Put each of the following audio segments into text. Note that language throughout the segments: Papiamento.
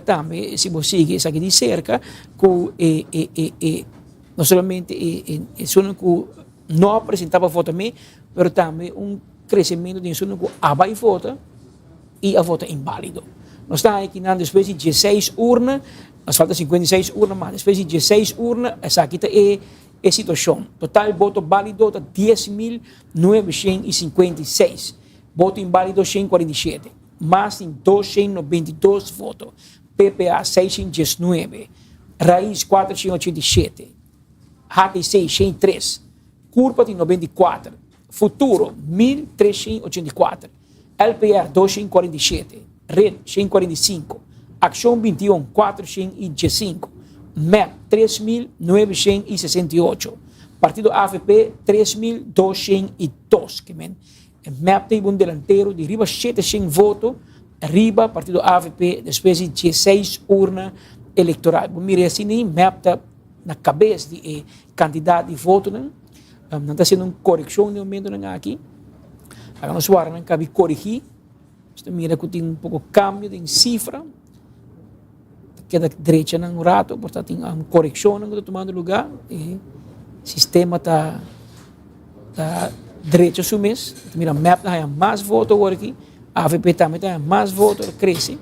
tambe, si bo sigui esaki di serka, ku e e e e no solamente e e esunnan ku no a presentá pa vota me, pero tambe un kresementu den esunnan ku a bai vota i a vota inbálido. Nos ta haña kinan despues di diesseis urna, nos falta 56 urna mas, despues di diesseis urna esaki ta e e situashon. Total boto bálido ta 10.956, boto inbálido 147, mas tin 292 voto, PPA 619, Raiz 487, HTC 103, Curpa tin 94, Futuro 1384, LPR 247, Red 145, Accion 21 415, mep 3968, Partido avp 3202. Ke men mep ta hiba un delantero di riba 700 voto riba Partido avp despues di 16 urna electoral. Bo mira asina ei mep ta na kabes di e kantidat di votonan. Nan ta hasiendo un korekshon den e momentonan aki. Laga nos wara nan kabi korigí. Nos ta mira ku tin un poko kambio den sifra. Ta keda drecha nan un rato, por ta tin un korekshonnan ku ta tumando lugá. E sistema ta ta drecha su mes. Ta mira mep ta haña mas voto awor aki. Avp tambe ta haña mas voto, ta krese.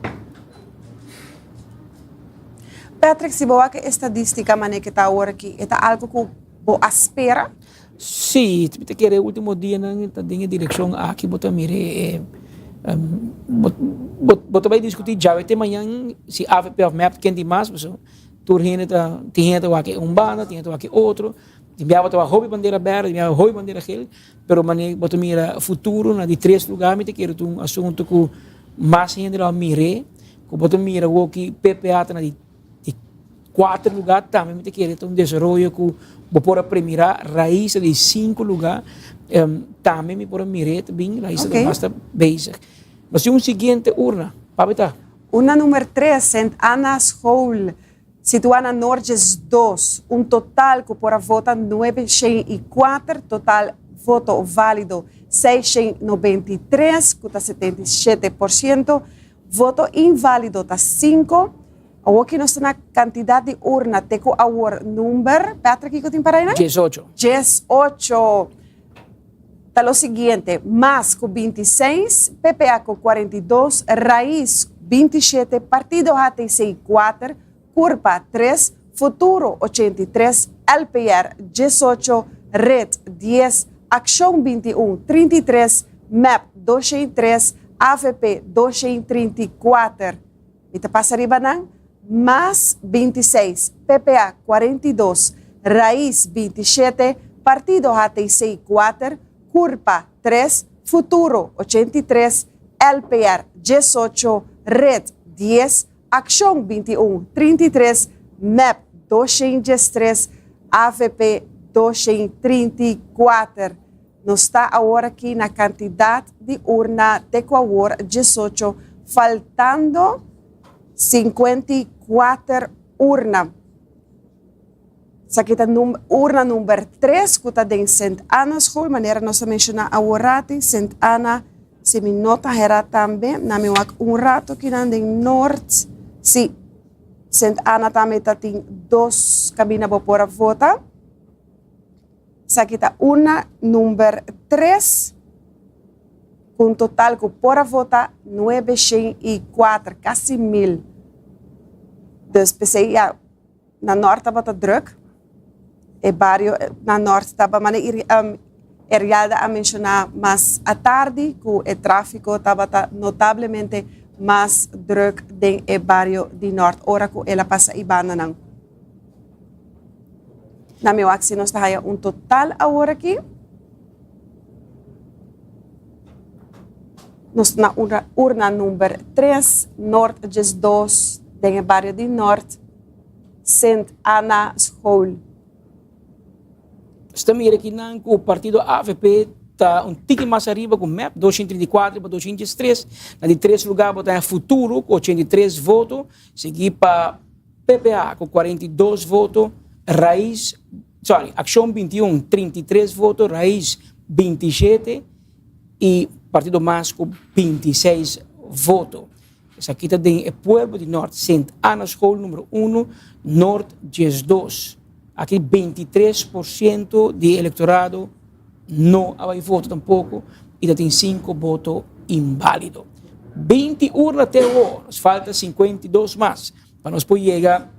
Patrick, si bo wak e estadistica manera ke ta awor aki, e ta algo ku bo a spera? Sí, mi ta kere e ultimo dianan ta den e direkshon aki bo ta mira e bo bo ta bai diskutí djawe te mañan si avp òf mep ken tin mas pasobra tur hende ta tin hende ta wak e un banda tin hende ta wak e otro tin biaha bo ta wak hopi bandera bèrdè tin biaha hopi bandera gel pero manera bo ta mira futuro na di tres lugá mi ta kere ta un asuntu ku mas hende lo a mir'é ku bo ta mira awoki PPA ta na di Di kuater lugá tambe mi ta kere ta un desaroyo ku bo por a premirá rais di sinku lugá tambe mi por a mir'é ta bin rais ta basta bezig. Nos tin un siguiente urna, pabi ta? Urna number tres, Sint Anna School, situá na Noordjes dos, un total ku por a vota 904, total voto válido 693, ku ta 77%, voto inválido ta 5. Awor ki nos ta na kantidat di urna te ku awor number, Patrick kiko tin para einan? 18. 18. Ta lo siguiente, Mas ku 26, PPA ku 42, Rais 27, Partido HTC 4, Curpa 3, Futuro 83, LPR 18, Red 10, Akshon 21, 33, mep 203, avp 234. Mi ta pasa riba nan, Mas 26, PPA 42, Rais 27, Partido HTC 4, Curpa 3, Futuro 83, LPR 18, Red 10, Accion 21, 33, mep 213, avp 234. Nos ta awor aki na kantidat di urna te ku awor 18, faltando 54 urna. Esaki ta urna number 3 ku ta den Sint Anna School, manera nos a menshoná awor rati, Sint Anna, si mi no ta hera tambe, na mi wak un rato kinan den Noord, si, Sint Anna tambe ta tin dos kabina bo por a vota. Esaki ta urna number 3 ku un total ku por a vota 904, kasi 1000. Dus p'esei ya na Nort tabata druk, e bario na Nort taba manera Erialda a menshoná mas atardi ku e tráfiko tabata notablemente mas druk den e bario di Nort ora ku el a pasa e bandanan. Na mi wak si nos ta haya un total awor aki. Nos na urna, urna number 3, Noord 12, den e bario di Noord, Sint Anna School. Nos ta mira aki nan ku partido avp ta un tiki mas ariba ku mep, 234 pa 203. Na di tres lugar bo ta Futuro ku 83 voto, sigui pa PPA ku 42 voto, Raiz, sorry, Accion 21, 33 voto, Raiz 27 i Partido Mas ku 26 voto. Esaki ta den e pueblo di Noord, Sint Anna School numero 1, Noord 12. Aki 23% di electorado no a bay voto tampoco y ta tin 5 voto invalido. 20 urna te awor, nos falta 52 mas pa nos por yega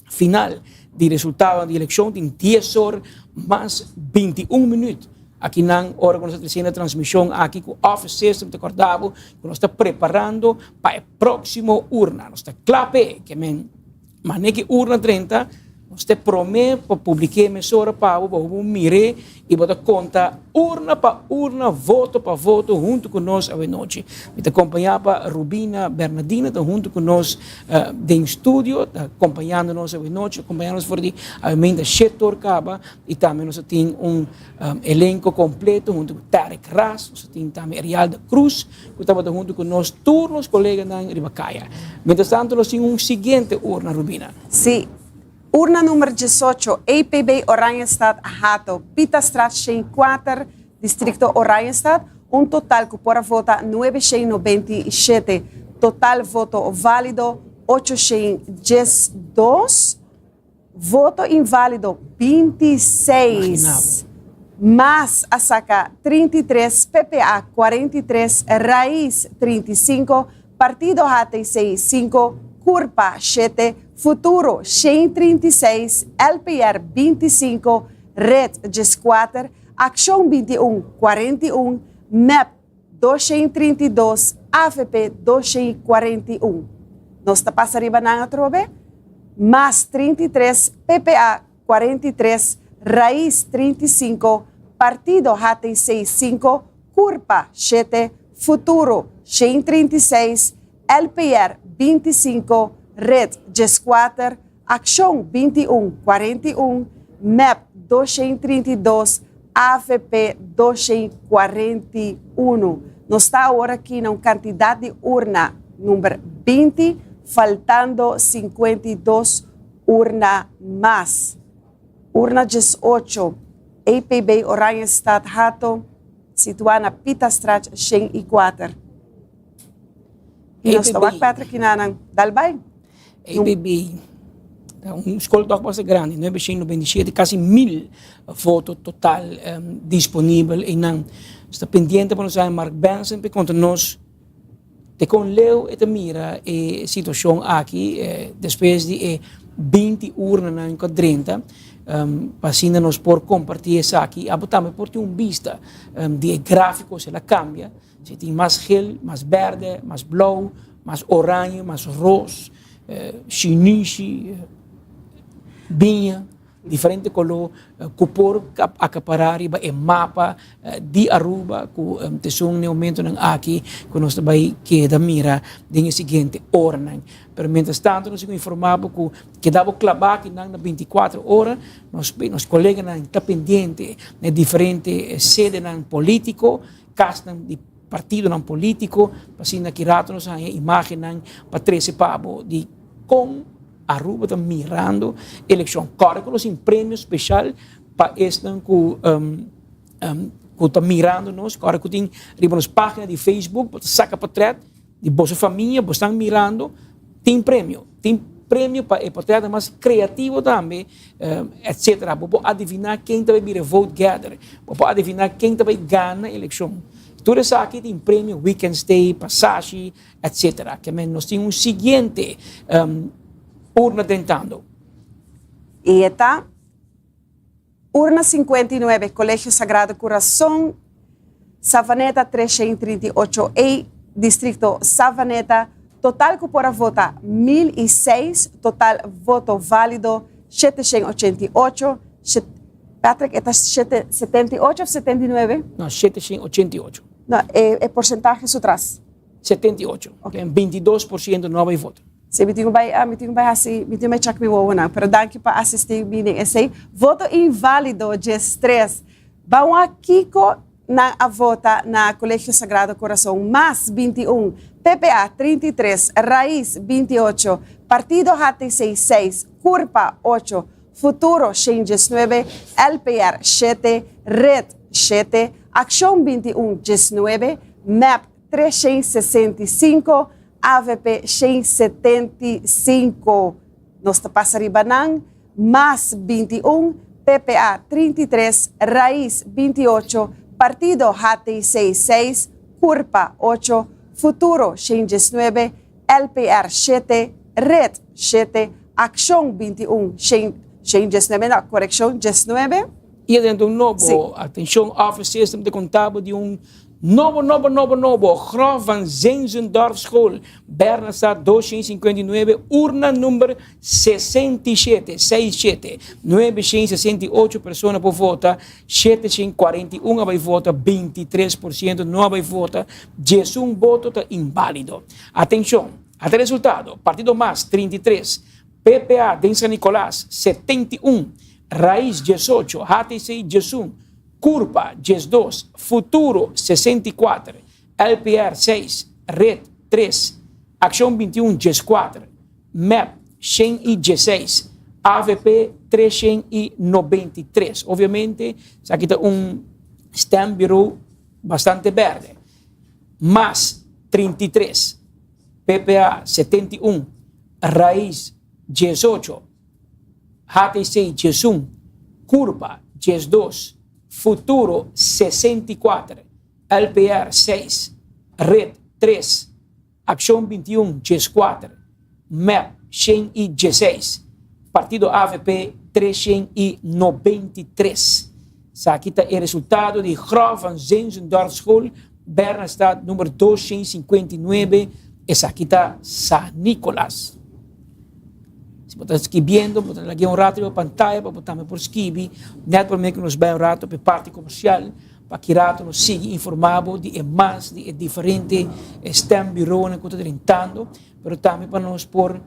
final di resultado di eleccion. Tin 10 or mas 21 minuut. Aki nan ora cu nos ta treciendo transmision aki cu Office System, te corda bo cu nos ta preparando pa e proximo urna. Nos ta cla p'e, ke men mane ki urna 30, nos te prome pa publike mesora pa bo, pa bo mire y bo ta conta urna pa urna, voto pa voto hunto cu nos awe nochi. Mi ta acompaña pa Rubina Bernardina, ta hunto cu nos den studio, ta acompañando nos awe nochi, acompañando nos for di awe 7 or caba, y tambe nos tin un elenco completo hunto cu Tarek Ras, nos tin tambe Arialda Cruz, cu tabata hunto cu nos, tur nos coleganan riba caya. Mientras tanto, nos tin un siguiente urna, Rubina. Si. Urna number 18, EPB Oranjestad Hato, Pitastraat 4, Distrito Oranjestad, un total cu por vota 997, total voto valido 812, voto invalido 26. MAS a saca 33, PPA 43, Raiz 35, Partido HTC 5, Curpa 7, Futuro 136, LPR 25, Red 14, Accion 21 41, MEP 232, AVP 241. Nos ta pasa riba nan atrobe. MAS 33, PPA 43, Raiz 35, Partido HTC 5, Curpa 7, Futuro 136, LPR 25, Red 14, Accion 21 41, MEP 232, AVP 241. Nos ta awor aki na un cantidad di urna number 20, faltando 52 urna mas. Urna 18, EPB Oranjestad Hato, situa na Pitastraat 104. Y nos ta Patrick nan dal bay. EPB, un scol toch bastante grandi, 997, casi 1000 voto total disponibel y nan ta pendiente pa nos Mark Benson pa conta nos te con leu e ta mira e situacion aki despues di e 20 urna cu 30, pa asina nos por comparti esaki. Abo tambe por tin un bista di e grafico, si el a cambia, si tin mas geel, mas berde, mas blauw, mas oranje, mas roos, shinishi, biña, diferente color cu por acapara riba e mapa di Aruba cu ta esun momentonan aki cu nos ta bay keda mira den e siguiente oranan. Pero mientras tanto nos ta informa bo cu keda bo claba akinan na 24 ora, nos coleganan ta pendiente na diferente sedenan politico, casnan di partidonan politico, pa asina ki rato nos haya imagennan pa trece pa bo di con Aruba ta mirando eleccion. Corda cu nos tin premio special pa esnan cu ta mirando nos. Corda cu tin riba nos pagina di Facebook, bo ta saca portret di boso famia, bo stan mirando, tin premio. Tin premio pa e portret mas creativo tambe, etc. Bo por adivina ken ta bay bira vote getter. Bo por adivina ken ta bay gana eleccion. Tur esaki tin premio, weekend stay, pasashi, etc. Ke men nos tin un siguiente urna drentando. Y ta urna 59, Colegio Sagrado Corazón, Savaneta 338A, Distrito Savaneta. Total cu por vota 1006, total voto valido 788. Patrick, e ta 78 of 79? No, 788. No, e porcentahe su tras. 78. Okay. 22% no a bay vota. Si, mi tin cu bay, mi tin cu bay asina, mi tin cu bay check mi wowo nan. Pero danki pa asisti mi den esey. Voto invalido, 13. Ban kico nan a vota na Colegio Sagrado Corazón. MAS 21, PPA 33, Raiz 28, Partido HTC 6, Curpa 8, Futuro 119, LPR 7, Red 7, Accion 21 19, MEP 365. Avp 175. Nos ta pasa riba nan, mas 21, PPA 33, Raiz 28, Partido HTC 6, Curpa 8, Futuro 119, LPR 7, Red 7, Accion 21, 119, no, coreccion 19. Y adentro un nobo, atencion, Office System ta conta bo di un nobo, nobo, nobo, nobo, Grof van Zinzendorf School, Bernardstraat 259, urna number 67, seis shete, 968 persona por vota, 741 a bay vota, 23% no a bay vota, 11 voto ta invalido. Atencion, ata resultado, Partido Mas 33, PPA den San Nicolas 71, Raiz 18, HTC 11, Curpa 12, Futuro 64, LPR 6, Red 3, Accion 21 14, mep 116, avp 393. Obviamente esaki ta un stembureau bastante berde. Mas 33, PPA 71, Raiz 18, HTC 11, Curpa 12, Futuro 64, LPR 6, Red 3, Accion 21 14, mep 116, Partido avp 393. Esaki ta e resultado di Grof van Zinzendorf School, Bernardstad number 259, esaki ta San Nicolas. Si bo ta skibiendo, bo ta laga un rato riba pantaya pa bo tambe por skibi, net prome ku nos bai un rato pa e parti komersial. Pa ki rato nos sigui informá bo di e mas di e diferente stembureaunan ku ta drentando, pero tambe pa nos por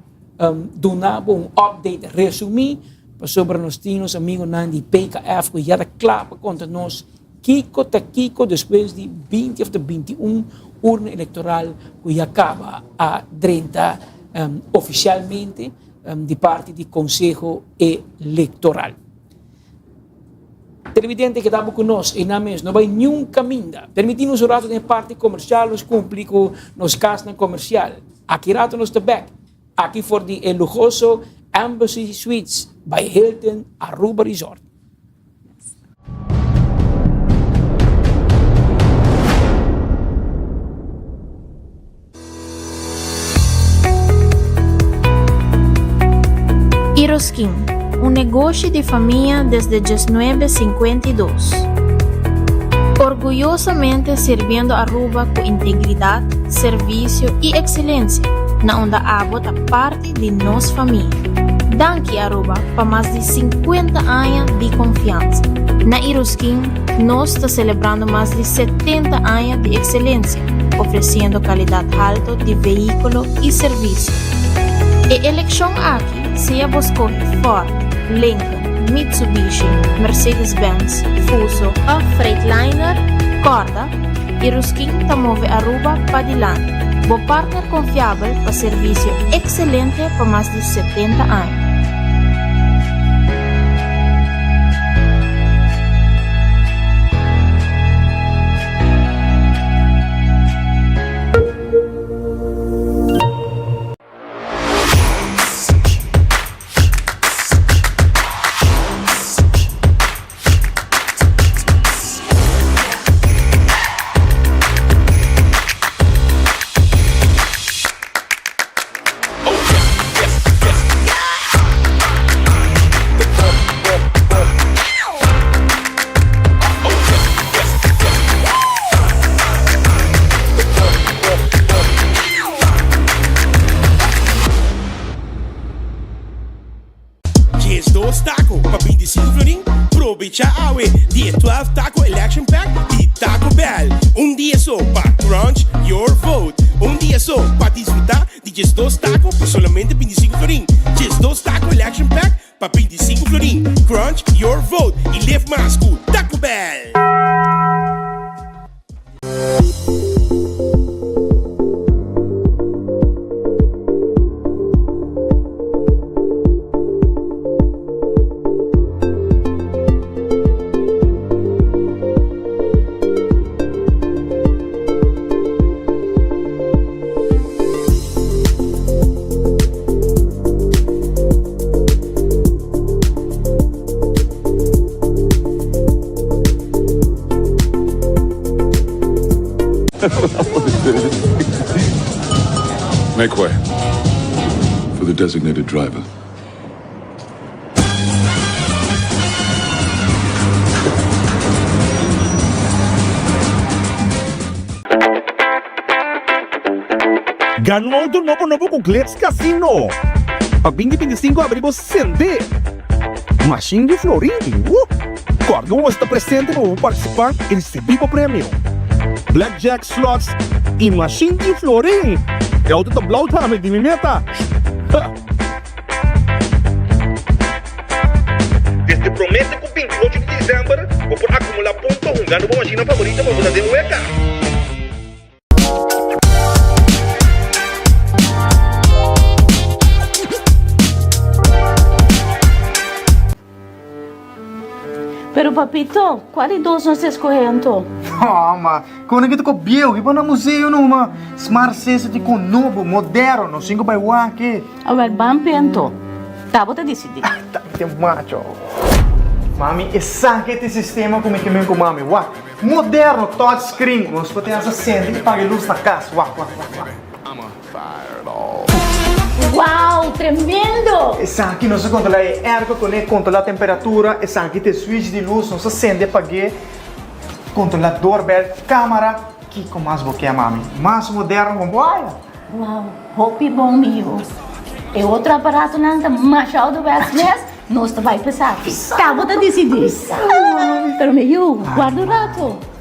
duna bo un update resumí pasobra nos tin nos amigonan di PKF ku ya ta kla pa konta nos kiko ta kiko despues di 20 òf ta 21 urna elektoral ku ya kaba a drenta ofisialmente di parti di Konseho Elektoral. Televidente keda bo ku nos einan mes, no bai niun kaminda. Permití nos un rato den e parti komersial, nos kumpli ku nos kasnan komersial. Aki rato nos ta bèk, aki for di e luhoso Embassy Suites by Hilton Aruba Resort. Iroskin, un negoshi di famia desde diesnuebe sinkuenta i dos. Orguyosamente sirbiendo Aruba ku integridat, servisio i ekselensia, na unda abo ta parti di nos famia. Danki Aruba pa mas di sinkuenta aña di konfiansa. Na Iroskin nos ta selebrando mas di setenta aña di ekselensia. ofreciendo calidad halto di vehiculo y servicio. E eleccion aki sea bo scoge Ford, Lincoln, Mitsubishi, Mercedes-Benz, Fuso of Freightliner, corda, Iruskin ta move Aruba padilanti, bo partner confiabel pa servicio excelente pa mas di 70 aña. Djes dos taco pa 25 florin? Probecha awe di e 12 Taco Election Pack di Taco Bell! Un dia so pa crunch your vote! Un dia so pa disfruta di djes dos taco pa solamente 25 florin! Djes dos Taco Election Pack Pa 25 florin, crunch your vote y live mas cu Taco Bell! Make way for the designated driver. Gana un auto nobo nobo cu Glitz Casino! Pa binti 25 abri bo sende! Mashin di florin! Woo! Corda cu bo mester ta presente pa bo participa y ricibi bo premio! Blackjack, slots y mashin di florin! E auto ta blauw tambe di mi meta! Ha! Desde promé te ku 28 di desèmber bo por akumulá punto hungando bo mashinnan favorito pa bo ta den weka. Pero papito, cual di dos nos ta escoge anto? No, ma, con aki ta ko bieu, hiba na museo numa. Smart City ti con nobo, moderno, nos tin cu bay wak. Awel, ban pe anto. Ta bo ta dicidi. Ta te macho. Mami, esaki ta e sistema cu mi ke men cu mami. Wak, moderno, touch screen. Nos por tin hasta sende y paga e luz na cas. Wak, wak, wak, wak. Wow, tremendo! Esaki nos a controla e airco con e controla temperatura, esaki ta e switch di luz, nos a sende pag'e, controla doorbell, camara, kico mas bo kier mami? Mas moderno con bo haya. Wow, hopi bon mi hijo. E otro aparatonan ta masha ouderwets mes, nos ta bai pa esaki. Ta bo ta dicidi. Pero mi yu, guarda un rato.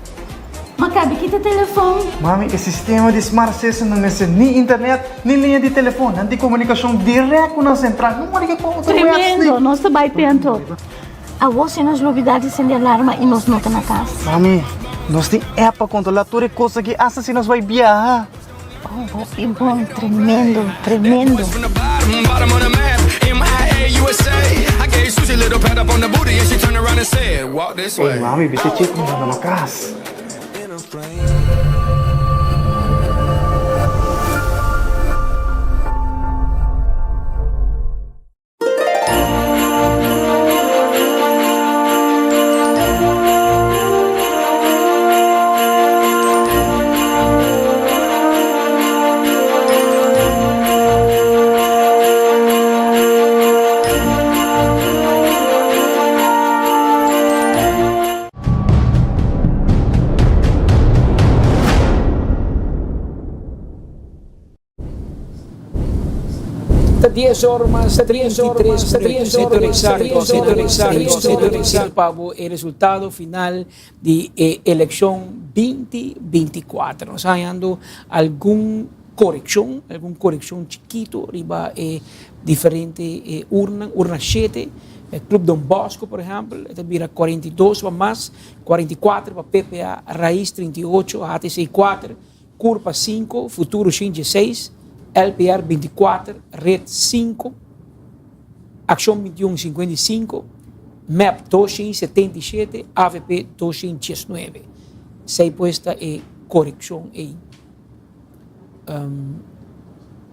Ma kabi kita telefon. Mami, e sistema di Smart System no mester ni internet ni liña di telefon. Nan tin komunikashon dirèkt ku nan sentral. No mori ke kon otro wèps ni. Tremendo! Nos ta bai pento. Awor si nos lubidá di sende alarma i nos no ta na kas. Mami, nos tin app pa kontrolá tur e kos aki asta si nos bai biaha. Oh, hopi bon. Tremendo, tremendo. Ey mami, biste chek mi manda na kas. Ta dies or mas 33 minuut pa bo e resultado final di e eleccion 2024. Nos hañando algun correccion, algun correccion chikito riba e diferente urnan, urna shete, Club Don Bosco por ehempel e ta bira 42 pa mas, 44 pa PPA, Raiz 38, HTC 4, Curpa 5, Futuro 116, LPR 24, Red 5, Accion 21 55, mep 277, avp 219. Esei pues ta e korekshon ei. Um,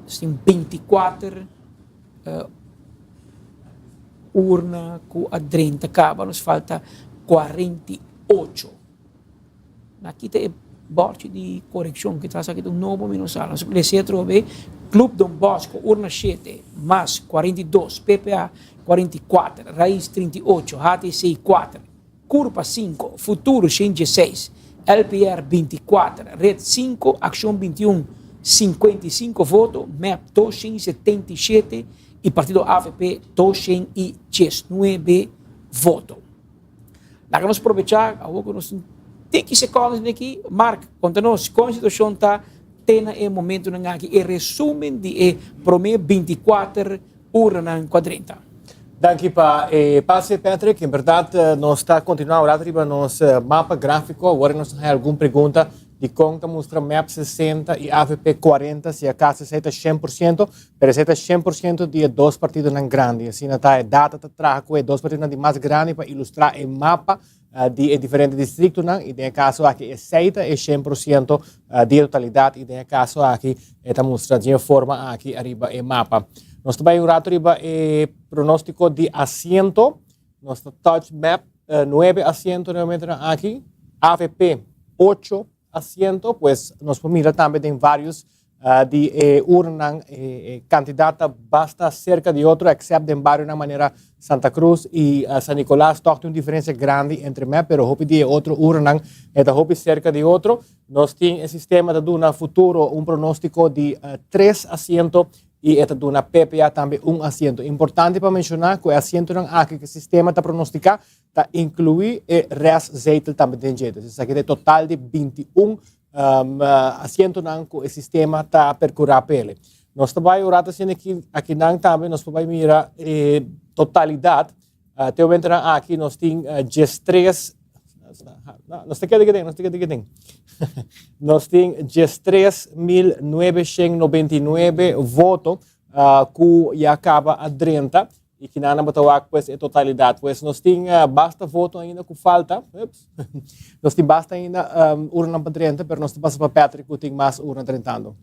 tin 24 uh, urna ku a drenta kaba, nos falta 48. Na kita e bòrchi di korekshon ki ta sa ki ta un nobo mi no sa. Nos lese atrobe Club Don Bosco urna shete mas 42 PPA 44 Raiz 38 HTC 4 Curpa 5 Futuro 116 LPR 24 Red 5 Accion 21 55 voto mep 277 y partido avp 219 voto. Laga nos probechá awor ku nos tin tiki sekondes aki. Mark, konta nos kon e situashon ta te na e momentunan aki, e resumen di e promé 24 uranan ku a drenta. Danki pa e pase, Patrick. En berdad nos ta kontinuá ora riba nos mapa gráfiko. Awor nos ta haña algun pregunta dikon ta mustra mep 60 i avp 40 si acaso esei ta 100%. Pero esei ta 100% di e dos partidonan grandi. Asina ta e data ta traha ku e dos partidonan di mas grandi pa ilustrá e mapa di e diferente distriktonan i den e kaso aki esei ta e 100% di e totalidat i den e kaso aki e ta mustra di e forma aki ariba e mapa. Nos ta bai un rato riba e pronóstiko di asiento. Nos ta touch map nuebe asiento na e momentonan aki, avp ocho asiento, pues nos por mira tambe den varios. Di e urnanan e kantidat ta basta serka di otro except den barionan manera Santa Cruz y San Nicolas tog tin un diferencia grandi entre mep pero hopi di e otro urnanan e ta hopi serka di otro. Nos tin e sistema ta duna futuro un pronostico di tres asiento y e ta duna PPA tambe un asiento. Importante pa menciona cu e asientonan aki cu e sistema ta pronostica ta inclui e restzetel tambe den dje. Dus esaki ta e total di 21 asientonan ku e sistema ta perkurá p'ele. Nos ta bai un rato asina aki, akinan tambe nos por bai mira e totalidat. Te momentonan aki nos tin diestres, nos ta keda keden, nos ta keda keden. Nos tin 13.999 voto ku ya kaba a drenta. I kinan bo ta wak pues e totalidat. Pues nos tin basta voto ainda ku falta. Ups. Nos tin basta ainda um, urna pa drenta, pero nos ta pasa pa Patrick ku tin mas urna drentando.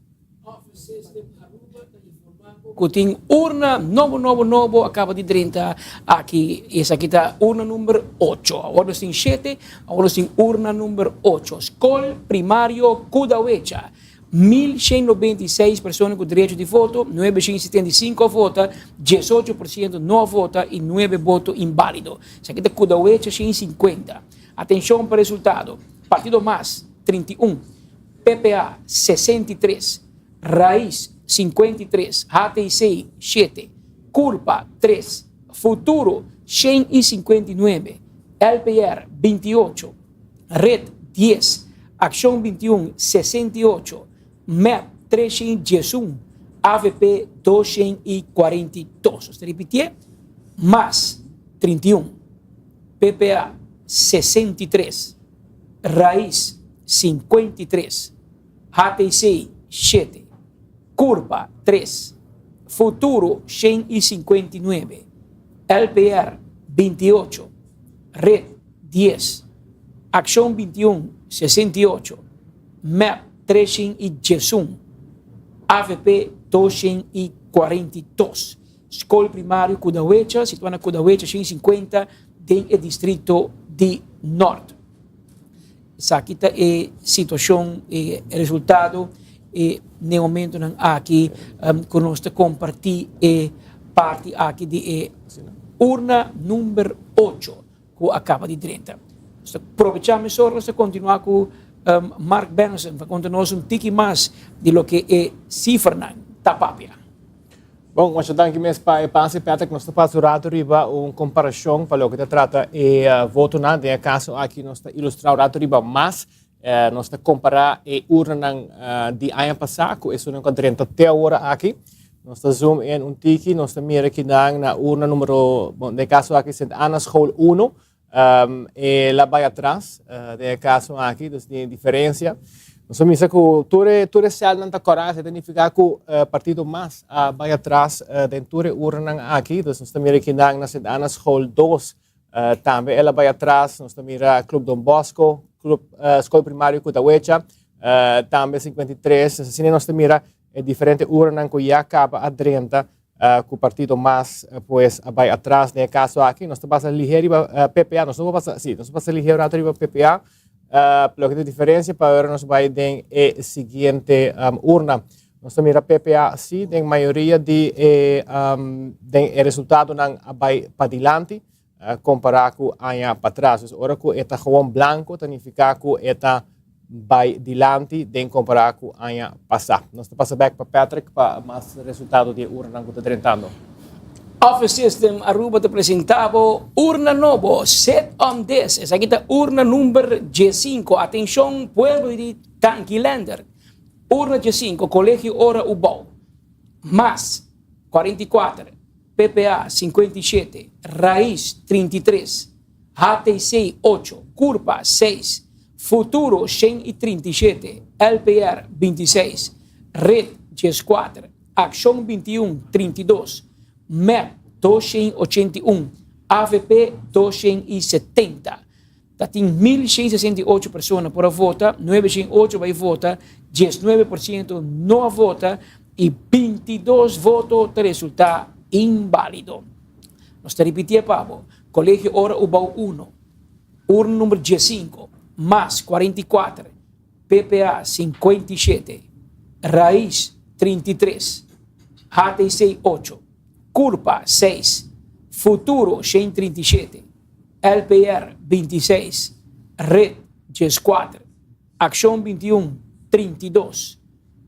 Ku tin urna nobo, nobo, nobo akaba di drenta aki. Esaki ta urna number ocho. Awor nos tin shete, awor nos tin urna number ocho. Skol Primario Kudawecha. 1196 persona ku derecho di voto, 975 a vota, 18% no a vota i 9 voto inválido. Esaki ta Kudawecha 150. Atenshon pa resultado, Partido Mas, 31, PPA, 63, Raiz, 53, HTC, 7, Curpa, 3, Futuro, 159, LPR, 28, Red 10, Accion 21, 68, mep 311, avp 242. Nos ta ripitié, mas 31, PPA 63, Raiz 53, HTC 7, Curpa 3, Futuro 159, LPR 28, Red 10, Akshon 21, 68, mep 311, avp 242. Skol Primario Kudawecha, situá na Kudawecha 150 den e distrito di Nort. Esaki ta e situashon, e resultado e n'e momentonan aki ku nos ta kompartí e parti aki di e urna number ocho ku a kaba di drenta. Nos ta probechá mesora, nos ta kontinuá ku Mark Benson pa konta nos un tiki mas di loke e sifranan ta papia. Bon, masha danki mes pa e pase, Patrick. Nos ta pasa un rato riba un komparashon pa loke ta trata e votonan. Den e kaso aki nos ta ilustrá un rato riba mas. Nos ta kompará e urnanan di aña pasá ku esunnan ku a drenta te awor aki. Nos ta zoom in un tiki, nos ta mira kinan na urna numero, bon, den e kaso aki Sint Anna School uno, El a bai atras den e kaso aki, dus tin e diferensia. Nos a misa ku tur e tur e sèlnan ta kòrá, esei ta nifiká ku partido mas a bai atras den tur e urnanan aki. Dus nos ta mira kinan na Sint Anna School dos tambe el a bai atras. Nos ta mira Club Don Bosco, Club Skol Primario Kutawecha tambe 53. Asina nos ta mira e diferente urnanan ku ya kaba a drenta Cu partido mas pues a bay atras den e caso aki. Nos ta pasa lihe riba PPA. Nos no por pasa, si, nos ta pasa lihe un rato riba PPA. Loke ta e diferencia pa ora nos bay den e siguiente urna. Nos ta mira PPA si den mayoria di e den e resultadonan a bay padilanti compara cu aña patras. Dus ora cu e ta gewoon blanco ta nifica cu e ta bay dilanti den compara cu aña pasa. Nos ta pasa bek pa Patrick pa mas resultado di e urnanan cu ta drentando. Office System Aruba ta presenta bo urna nobo, Sit on This. Esaki ta urna number diesinco. Atencion pueblo di Tankilander. Urna diesinco, Colegio Ora Ubao. Mas 44. PPA 57, Raiz 33, HTC 8, Curpa 6, Futuro 137, LPR 26, Red 14, Accion 21 32, mep 281, avp 270. Ta tin 1168 persona por a vota, 908 bai vota, 19% no a vota y 22 voto ta resulta invalido. Nos ta ripitié pa bo, Colegio Ora Ubao 1, urna number 15, mas 44, PPA 57, Raiz 33, HTC 8, Curpa 6, Futuro 137, LPR 26, Red 14, Accion 21 32,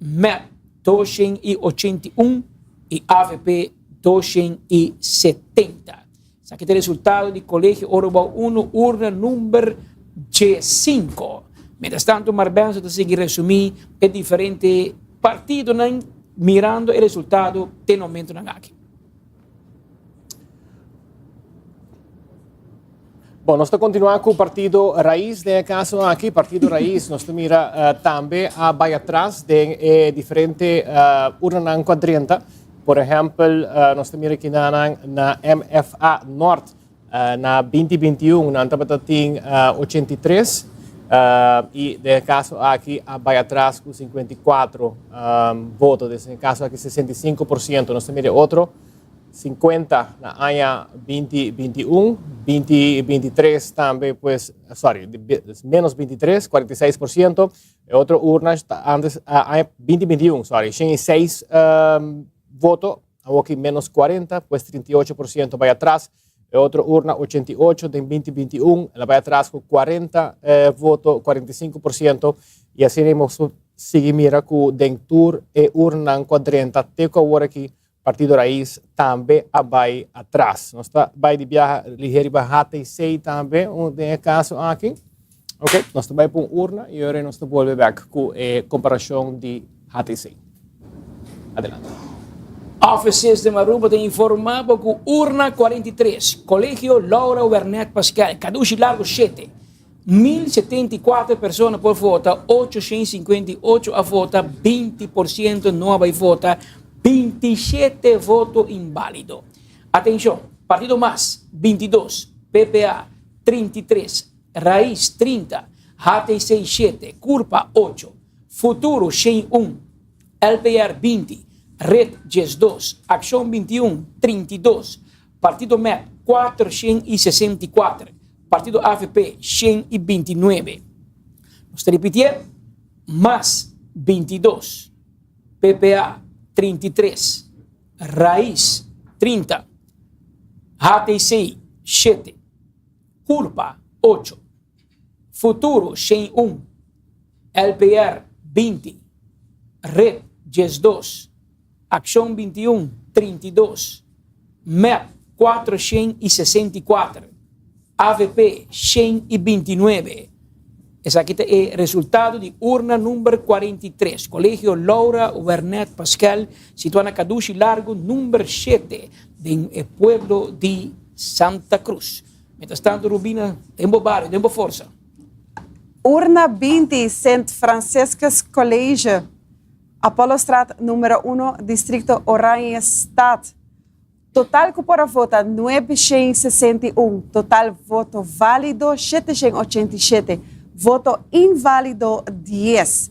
mep 281 y avp 270. Esaki ta e resultado di Colegio Orobao Uno urna number 15. Mientras tanto Marbenzo ta sigui resumi e diferente partidonan mirando e resultado te momentonan aki. Bon, nos ta continua cu Partido Raiz den e caso aki. Partido Raiz nos ta mira uh, tambe a bay atras den e diferente uh, urnanan cu a drenta. Por ehempel, uh, nos ta mira aki na, na MFA Noord uh, na 2021 nan tabata tin uh, 83 uh, y den e caso aki a bay atras cu 54 um, voto. Dus den e caso aki 65%. Nos ta mira otro 50 na aña 2021, 2023 tambe, pues, sorry, menos 23, 46%. E otro urna antes, aña 2021, sorry, 106 voto, aki menos 40, pues 38% bay atras. E otro urna 88 den 2021, el a bay atras cu 40 voto, 45%. Y asina nos sigui mira cu den tur e urna 40, te cu awor aki Partido Raiz tambe a bay atras. Nos ta bay di biaha liher riba HTC tambe, den e caso aki. Ok, nos ta bay pa un urna y awor nos ta bolbe back cu e comparacion di HTC. Adelante. Office System Aruba ta informa cu urna 43, Colegio Laura Wernet Pascal, Cadushi Largo 7, 1074 persona por vota, 858 a vota, 20% no a bay vota, 27 voto invalido. Atencion, Partido Mas, 22, PPA, 33, Raiz, 30, HTC 7, Curpa 8, Futuro 101, LPR 20, Red 12, Accion 21, 32, Partido MEP 464, Partido AVP 129. Nos ta ripiti, Mas 22, PPA 33, Raiz 30, HTC 7, Curpa 8, Futuro 101, LPR 20, Red 12, Accion 21 32, MEP 464, AVP 129. Esaki ta e resultado di urna number 43, Colegio Laura Wernet Pascal, situa na Cadushi Largo number 7, den e pueblo di Santa Cruz. Mientras tanto, Rubina, den bo bario, den bo forsa. Urna 20, Sint Franciscus College, Apollostraat numero 1, Distrito Oranjestad. Total cu por a vota 961, total voto valido 787, voto invalido 10.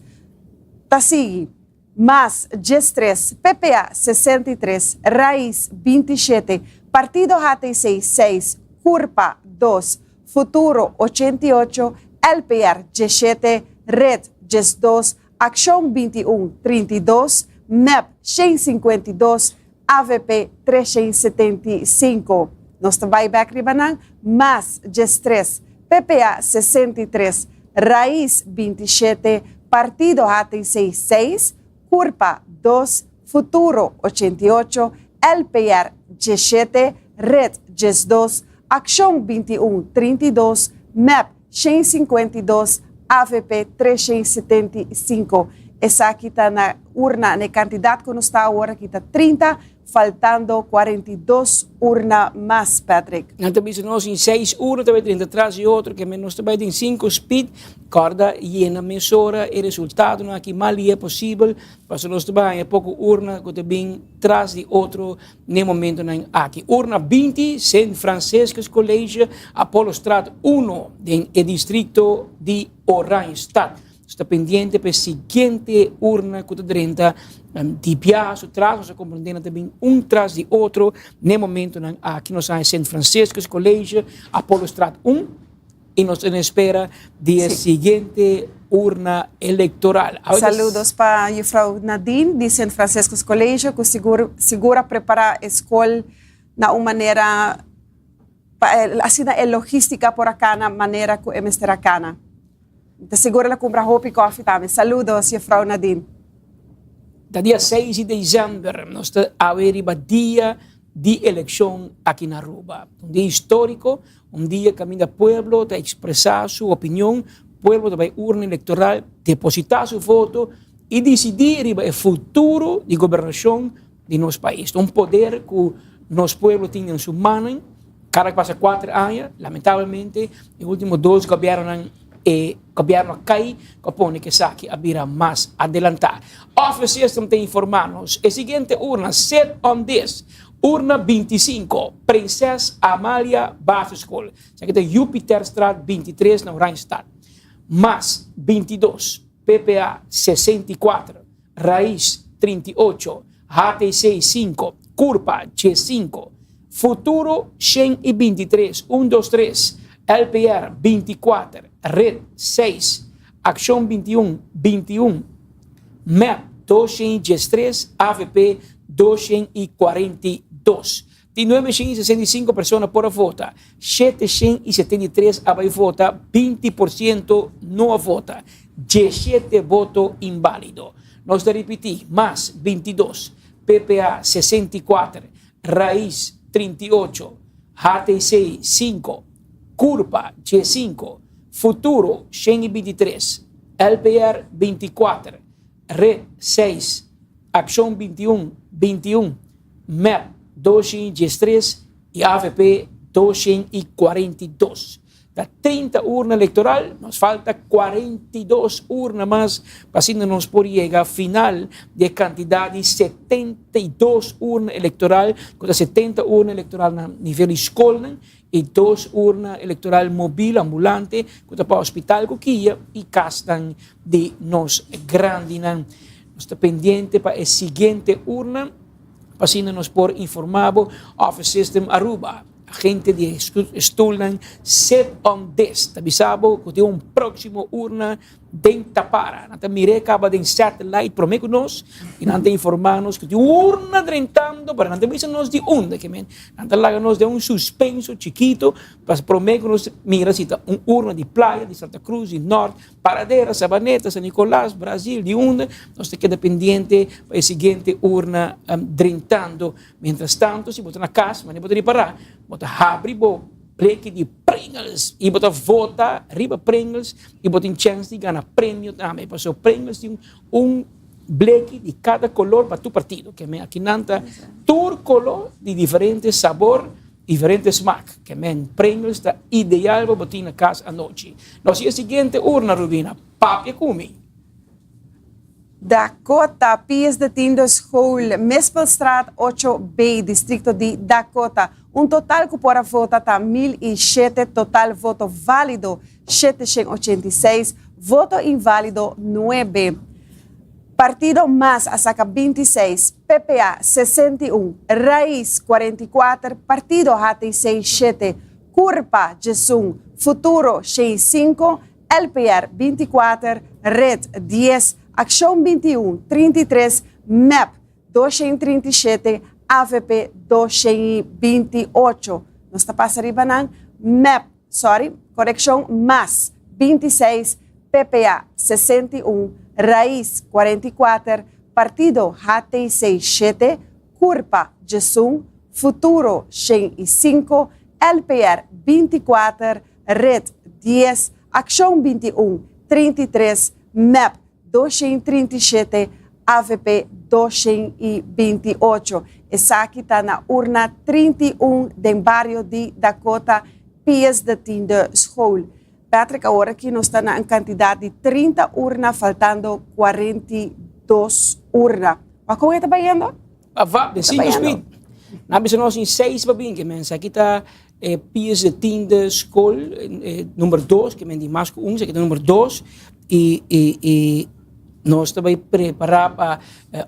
Ta sigui, Mas 13, PPA 63, Raiz 27, Partido HTC 6, Curpa 2, Futuro 88, LPR 17, Red 12, Accion 21 32, MEP 152, AVP 375. Nos ta bay back riba nan, Mas 13, PPA 63, Raiz 27, Partido HTC 6, Curpa 2, Futuro 88, LPR 17, Red 12, Accion 21 32, MEP 152, AVP 375. Esaki ta na urna, na cantidad cu nos ta awor aki ta 30, faltando 42 urna mas, Patrick. Nan ta bisa nos in 6 urna ta bay 30 tras di otro, ke men nos ta bay den 5 speed, corda yena mesora e resultadonan aki mas lia posibel, pasobra nos ta bay haña poco urna cu ta bin tras di otro n'e momentonan aki. Urna 20, Sint Franciscus College, Apollostraat 1, den e districto di Oranjestad. Nos ta pendiente pa e siguiente urna cu ta drenta di biaha su tras. Nos a comprende nan ta bin un tras di otro n'e momentonan aki. Nos a haña Sint Franciscus College, Apollostraat 1. Y nos ta en espera di e siguiente urna electoral. Saludos pa juffrouw Nadine di Sint Franciscus College cu sigur sigur a prepara e school na un manera pa asina e logistica por a cana manera cu e mester a cana. Ta sigur el a cumpra hopi koffie tambe. Saludos juffrouw Nadine. Ta dia 6 di december nos ta awe riba dia di eleccion aki na Aruba. Un dia historico, un dia caminda pueblo ta expresa su opinion, pueblo ta bay urna electoral, deposita su voto y dicidi riba e futuro di gobernacion di nos pais. Ta un poder cu nos pueblo tin den su mannan cada cu pasa cuater aña, lamentablemente e ultimo dos gobiernonan e gobierno a cay cu a pone cu esaki a bira mas adelanta. Office System ta informa nos e siguiente urna, sit on this, urna 25, Prinses Amalia Basisschool, esaki ta Jupiterstraat 23 na Oranjestad, mas 22, PPA 64, Raiz 38, HTC 5, Curpa 15, Futuro 123, un dos tres, LPR 24, Red 6, Accion 21, 21, mep 213, avp 242. Tin 965 persona por a vota, 773 a bai vota, 20 por ciento no a vota, 17 voto invalido. Nos ta ripiti, mas 22, PPA 64, Raiz 38, HTC 5, Curpa 15, Futuro 123, LPR 24, Red 6, Accion 21, 21, mep 213 y avp 242. Ta 30 urna electoral, nos falta 42 urna mas pa asina nos por yega final di e cantidad di 72 urna electoral, cu ta 70 urna electoral na nivel di scolnan y dos urna electoral mobil, ambulante, cu ta pa hospital cu kia y casnan di nos grandinan. Nos ta pendiente pa e siguiente urna, pa asina nos por informa bo Office System Aruba. Agente di e stoelnan sit on this ta bisa bo cu tin un proximo urna den tapara. Nan ta mir'é caba den satellite prome cu nos y nan ta informa nos cu tin un urna drentando pero nan ta bisa nos di unda ke men. Nan ta laga nos den un suspenso chikito pa prome cu nos mira si ta un urna di Playa, di Santa Cruz, di Nort, Paradera, Sabaneta, San Nicolas, Brasil, di unda nos ta keda pendiente pa e siguiente urna drentando. Mientras tanto, si bo ta na cas, manera bo ta ripará, bo ta habri bo pleki di Pringles y bo ta vota riba Pringles y bo tin chens di gana premio tambe. Pasobra Pringles tin un bleki di cada color pa tur partido. Ke men akinan ta tur color di diferente sabor. Diferente smak. Ke men Pringles ta ideal pa bo tin na kas anochi. Nos i e siguiente urna, Rubina. Papia ku mi. Dakota, Pies de Tiende School, Mispelstraat 8B, districto di Dakota. Un total cu por a vota ta 1007, total voto valido 786, voto invalido 9. Partido mas a saca 26, PPA 61, Raiz 44, Partido HTC 7, Curpa 11, Futuro 65, LPR 24, Red 10, Accion 21, 33, mep 237, avp 228. Nos ta pasa riba nan, mep, sorry, coreccion, mas 26, PPA 61, Raiz 44, Partido HTC 7, Curpa 11, Futuro 105, LPR 24, Red 10, Accion 21, 33, mep 237, avp 228. Esaki ta na urna 31 den bario di Dakota, Pies de Tiende School. Patrick, awor aki nos ta na un cantidad di 30 urna, faltando 42 urna. Ma con e ta bayendo? A va, den 5 speed. Na bisa nos in 6 pa bin, ke men esaki ta e Pies de Tiende School, e number 2, ke men di mas ku un, esaki ta number 2, y, y, y. Nos ta bay prepara pa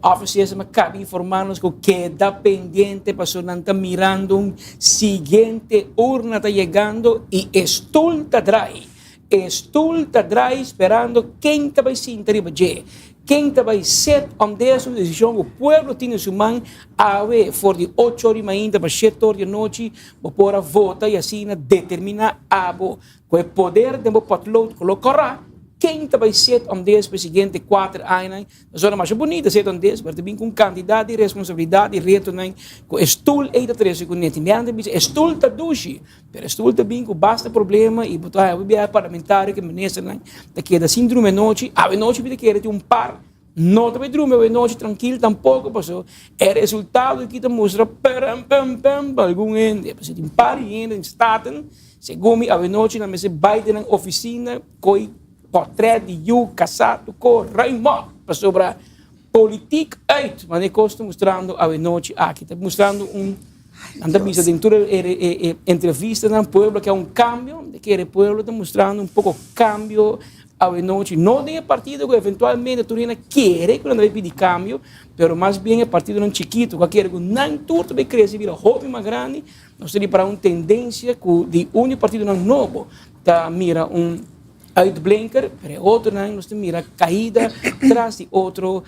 officers ma caba informa nos cu keda pendiente pasobra nan ta mirando un siguiente urna ta yegando y e stoel ta draai. E stoel ta draai sperando ken ta bay sinta riba dje. Ken ta bay set om des un decision cu pueblo tin den su man awe for di ocho or di mainta pa shete or di anochi bo por a vota y asina determina abo Ku e poder den bo potlood ku lo kòrá, ken ta bai set om des pa e siguiente kuater añanan? Ta zona masha bunita set om des, pero ta bin ku un kantidat di responsabilidat i retonan ku e stul ei ta trese kuné. Tin biaha nan ta bisa e stul ta dushi, pero e stul ta bin ku basta problema i bo ta haña hopi biaha parlamentario ku e ministernan ta keda sin drumi anochi. Awe nochi mi ta kere tin un par No ta bay drumi awe nochi trankil tampoco paso e resultado aki ta mustra perem pem pem pa algun hende. Pasobra tin par di hende den Staten, segun mi awe nochi nan mester bay den nan oficina coy portret di yu, casa, tuco, ruim op pasobra politiek uit manera e cos ta mustrando awe nochi aki. Ta mustrando un, nan ta bisa den tur e entrevistanan pueblo ke un cambio, ta kere pueblo ta mustrando un poco cambio Awe nochi, no den e partido ku eventualmente tur hende a kere ku nan ta bai pidi kambio, pero mas bien e partidonan chikitu ku a kere ku nan tur ta bai krese bira hopi mas grandi, nos ta ripara un tendensia ku di un di partidonan nobo ta mira un uitblinker, pero e otronan nos ta mira kaida tras di otro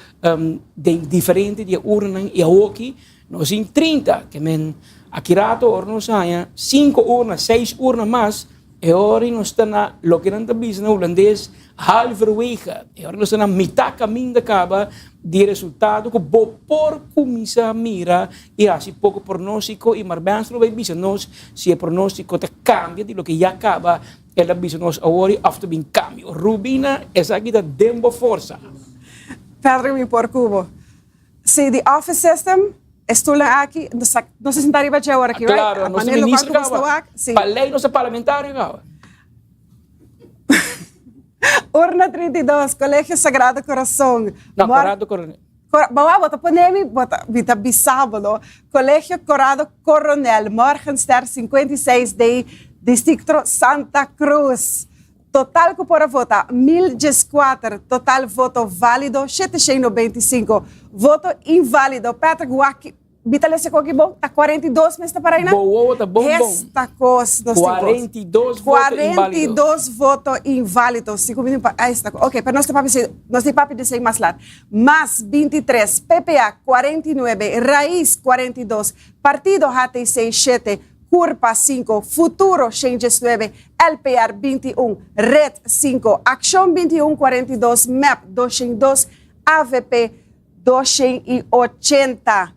den diferente di e urnanan i awoki nos tin 30, ke men aki rato ora nos haña sinku urna, seis urna mas, E ora ei nos ta na loke nan ta bisa na hulandes halverwege. E ora nos ta na mitá kaminda kaba di e resultado ku bo por kuminsá mira i hasi poko pronóstiko i Marbenster lo bai bisa nos si e pronóstiko ta kambia di loke ya kaba el a bisa nos awor i òf ta bin kambio. Rubina, esaki ta den bo forsa. Patrick mi por ku bo. Si di office system, e stoelnan aki, nos ta nos ta sinta riba dje awor aki, right? Claro, nos ta Manera lokual minister ku nos ta kaba. wak, si. Pa ley nos ta parlamentario kaba. Urna 32, Colegio Sagrado Corazon. No, Mor- Corado Coronel. Cor- Bawa, bo ta pone mi, bo ta, mi ta bisa bo, no? Colegio Corado Coronel, Morgenster 56D, Districto Santa Cruz. Total ku por a vota, 1014. Total voto válido, 795. Voto inválido, Patrick wak mi ta lesa koki bon, ta 42 mes ta para einan? Bo wowo ta bon bon. Esta kos nos tin kos. 42 voto inválido. 42 voto inválido. Sinku minuut pa, esta kos. Ok, pero nos ta papia nos tin papia di esei mas lat. Mas 23, PPA 49, Raiz 42, Partido HTC 7, Curpa 5, Futuro 119, LPR 21, Red 5, Accion 21 42, mep 202, avp 280.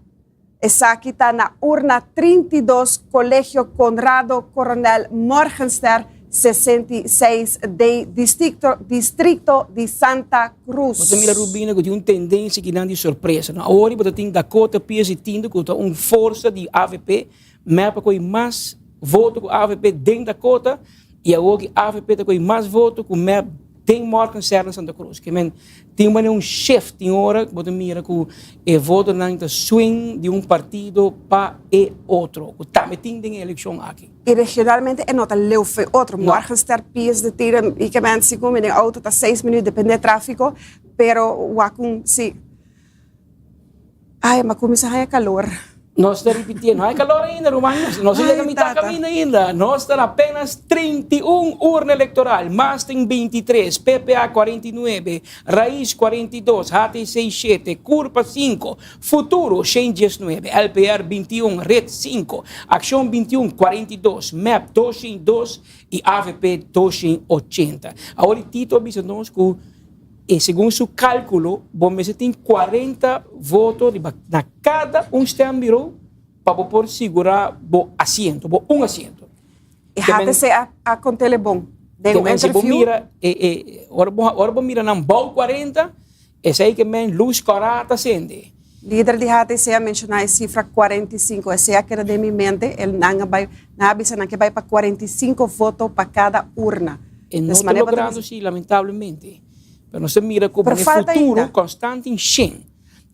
Esaki ta na urna 32, Colegio Conrado Coronel Morgenster 66 D, districto, districto di Santa Cruz. Bo ta mira Rubina cu tin un tendencia kinan di sorpresa. No, awor bo ta tin Dakota Pierce y Tindo cu ta un forsa di avp Mep a koe mas voto ku avp den Dakota i awor ki avp ta koe mas voto ku mep den Morgenster na Santa Cruz. Ke men tin manera un shift, tin ora bo ta mira ku e votonan ta swing di un partido pa e otro, ku tambe tin den e elekshon aki. I regionalmente e no ta leu fo'i otro. Morgenster, Pies de Tira i ke men segun mi den auto ta seis minuut depende trafiko, pero wak un si. Ai, ma cuminsa haya calor. Nos ta ripitiendo, no hay calor ainda, ruman. Nos a yega mitad camino ainda. Nos ta na apenas 31 urna electoral. Mas tin 23, PPA 49, Raiz 42, HTC 7, Curpa 5, Futuro 119, LPR 21, Red 5, Accion 21, 42, mep 202 y avp 280. Awor Tito a bisa nos cu E segun su cálculo, bo mester tin 40 voto riba na cada un stembureau pa bo por sigura bo asiento, bo un asiento. E HTC a, a contele bon. Den un Men, si bo interview. mira, e, e, ora bo, ora bo mira nan bou 40, esei ke men luz kora ta sende. Lider di HTC a menciona e cifra 45. Esei a keda den mi mente. El nan a bai, nan a bisa nan ke bai pa 45 voto pa cada urna. E no Des ta manera bo ta logrando bisa. si, lamentablemente. Pero nos ta mira como Pero den falta futuro ainda. Constantin Shen,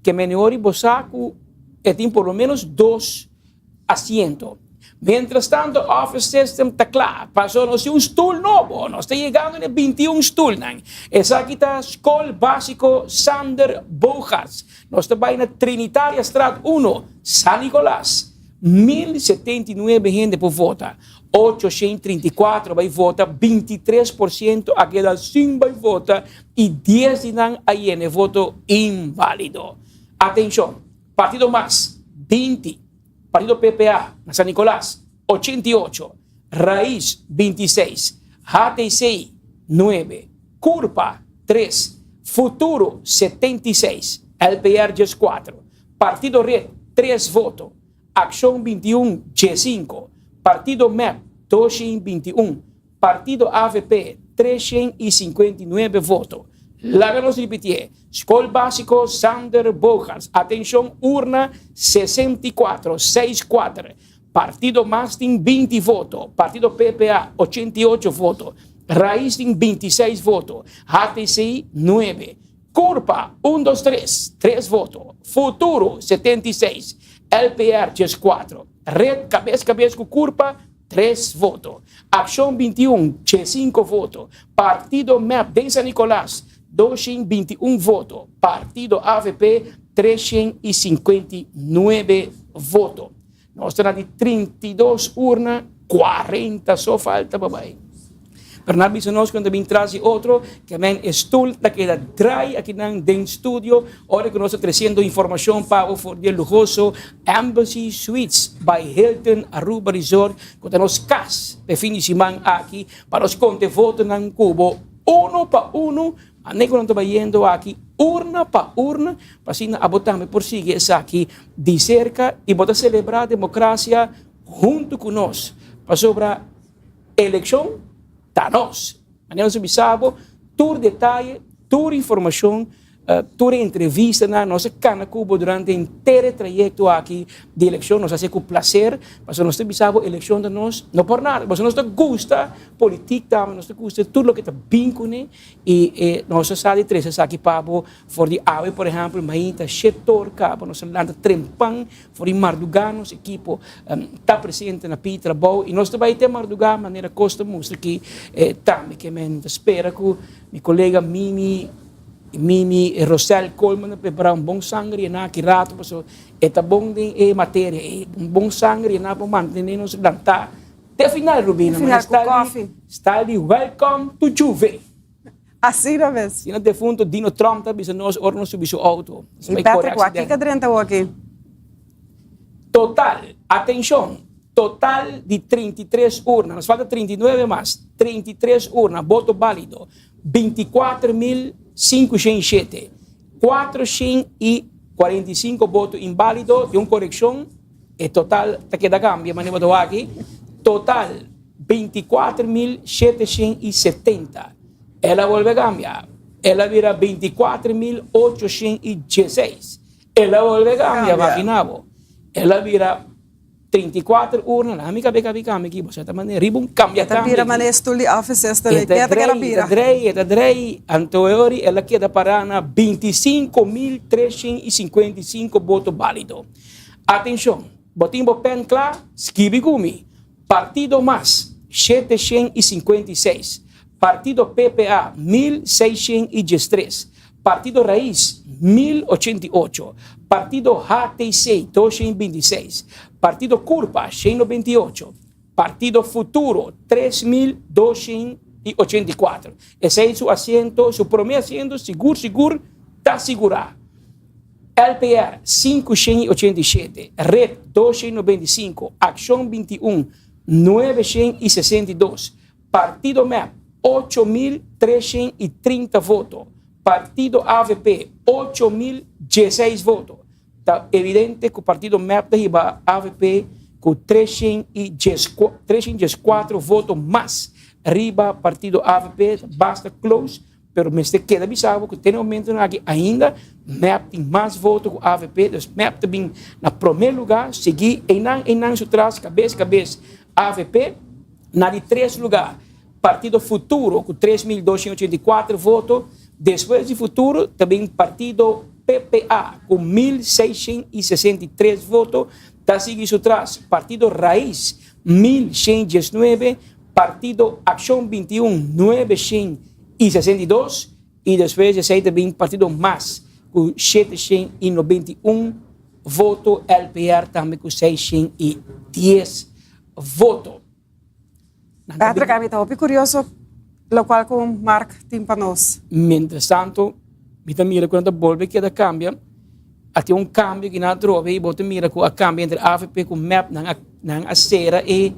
ke men e ora bo sa ku e tin por lo menos dos asiento. Mientras tanto Office System ta kla paso nos tin un stul nobo, nos ta yegando na e 21 stulnan. Esaki ta Skol Básiko Sander Bogaerts. Nos ta bai na Trinitariastraat uno, San Nicolas. 1079 hende por vota, 834 bai vota, 23% a keda sin bai vota i 10 di nan a yena e voto inválido. Atenshon, Partido mas, 20, Partido PPA na San Nicolas, 88, Raiz, 26, HTC, 9, Curpa, 3, Futuro, 76, LPR, 14, Partido Red, 3 voto, Accion 21, 15, Partido mep, 221, Partido avp, 359 voto. Laga nos ripitié, Skol Básiko Sander Bogaerts, atenshon urna 64, seis kuater, Partido mas tin 20 voto, Partido PPA 88 voto, Raiz tin 26 voto, HTC 9, Curpa un dos tres, tres voto, Futuro 76, LPR 14, Red kabes kabes ku Curpa Tres voto. Accion 21, 5 voto. Partido mep den San Nicolas, 221 voto. Partido avp, 359 voto. Nos ta na di 32 urna, 40 so falta pa bai. Pero nan a bisa nos cu nan ta bin tras di otro, ke men e stoel ta keda draai akinan den studio ora cu nos ta treciendo informacion pa bo for di e luhoso Embassy Suites by Hilton Aruba Resort cu ta nos cas p'e fin di siman aki pa nos conta e votonan cu bo uno pa uno mane cu nan ta bayendo aki urna pa urna pa asina abo tambe por sigui esaki di cerca y bo ta celebra democracia hunto cu nos pasobra eleccion ta nos. Manera nos a bisa bo tur detaye, tur informacion, tur e entrevistanan, nos a cana cu bo durante henter e trayecto aki di eleccion, nos a haci cu placer, pasobra nos ta bisa bo eleccion ta nos, no por nada, pasobra nos ta gusta politic tambe, nos ta gusta tur loke ta bin cune y e nos a sa di trece esaki pa bo for di awe, por ehempel, mainta shetor caba, nos a lanta trempan For di mardugá nos ekipo ta presente na pidi trabou i nos ta bai te mardugá manera kos ta mustra ki tambe ke men ta spera ku mi kolega Mimi Mimi Rosel Coleman a prepará un bon sanger yená aki rato pasobra e ta bon den e materia ei un bon sanger yená pa mantené nos lantá te final Rubina Final ku kòfi. Style di welcome to Juve. Asina mes. Sino defunto Dino Trump ta bisa nos ora nos subi su auto. Y Patrick, wak kiko drenta awoki? Total, atencion, total di 33 urna, nos falta 39 mas, 33 urna, voto valido, 24.507, 445 voto invalido, tin un coreccion, e total ta keda cambia, manera bo ta wak aki, total. 24.770. El a bolbe cambia. El a bira 24.816. El a bolbe cambia, imagina bo. El a bira 34 urna. Laga mi cabe cabe cambia aki, bo sa ta manera riba un cambia cambia. E ta bira manera e stoel di office esta E ta drei, e ta drei, e ta drei. Anto e ori el a keda para na 25.355 boto balido. Atencion, bo tin bo pen cla? Skibi cu mi. Partido mas, 756, Partido PPA, 1613, Partido Raiz, 1088, Partido HTC, 226, Partido Curpa, 198, Partido Futuro, 3284. Esei su asiento, su prome asiento sigur sigur ta sigurá. LPR, 587, Red, 295, Accion 21, 962, Partido mep, 8330 voto, Partido avp, 8016 voto. Ta evidente cu Partido mep ta hiba avp cu 314 voto mas riba Partido avp, basta close. Pero mester keda bisa bo ku te na momentonan aki ainda mep tin mas voto ku avp, dus mep ta bin na prome luga, sigui einan einan su tras kabes kabes avp, na di tres luga Partido Futuro ku 3284 voto, despues di Futuro ta bin Partido PPA ku 1663 voto, ta sigui su tras Partido Raiz. 1119, Partido Accion 21, 962 y despues esey ta bin Partido Mas cu 791 voto, LPR tambe cu 610 voto. Patrick, ami ta hopi curioso locual cu Mark tin pa nos. Mientras tanto, mi ta mira cu nan ta bolbe keda cambia. A tin un cambio cu nan a trobe y bo ta mira cu a cambia entre avp cu mep. Nan a, nan a cera e,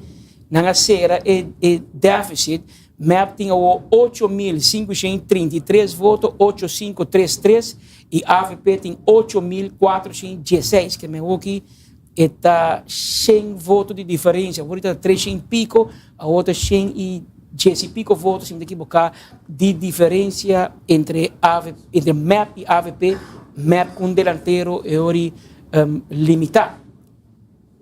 nan a cera e, e deficit. Mep tin awo 8533 voto, 8533, y avp tin 8416. Ke men hoki E ta shen voto di diferencia. Awor ta tres shen pico, awor ta shen y dies y pico voto, si mi ta equivoca, di diferencia entre AV, entre mep y avp, mep cu un delantero e ori um, limita.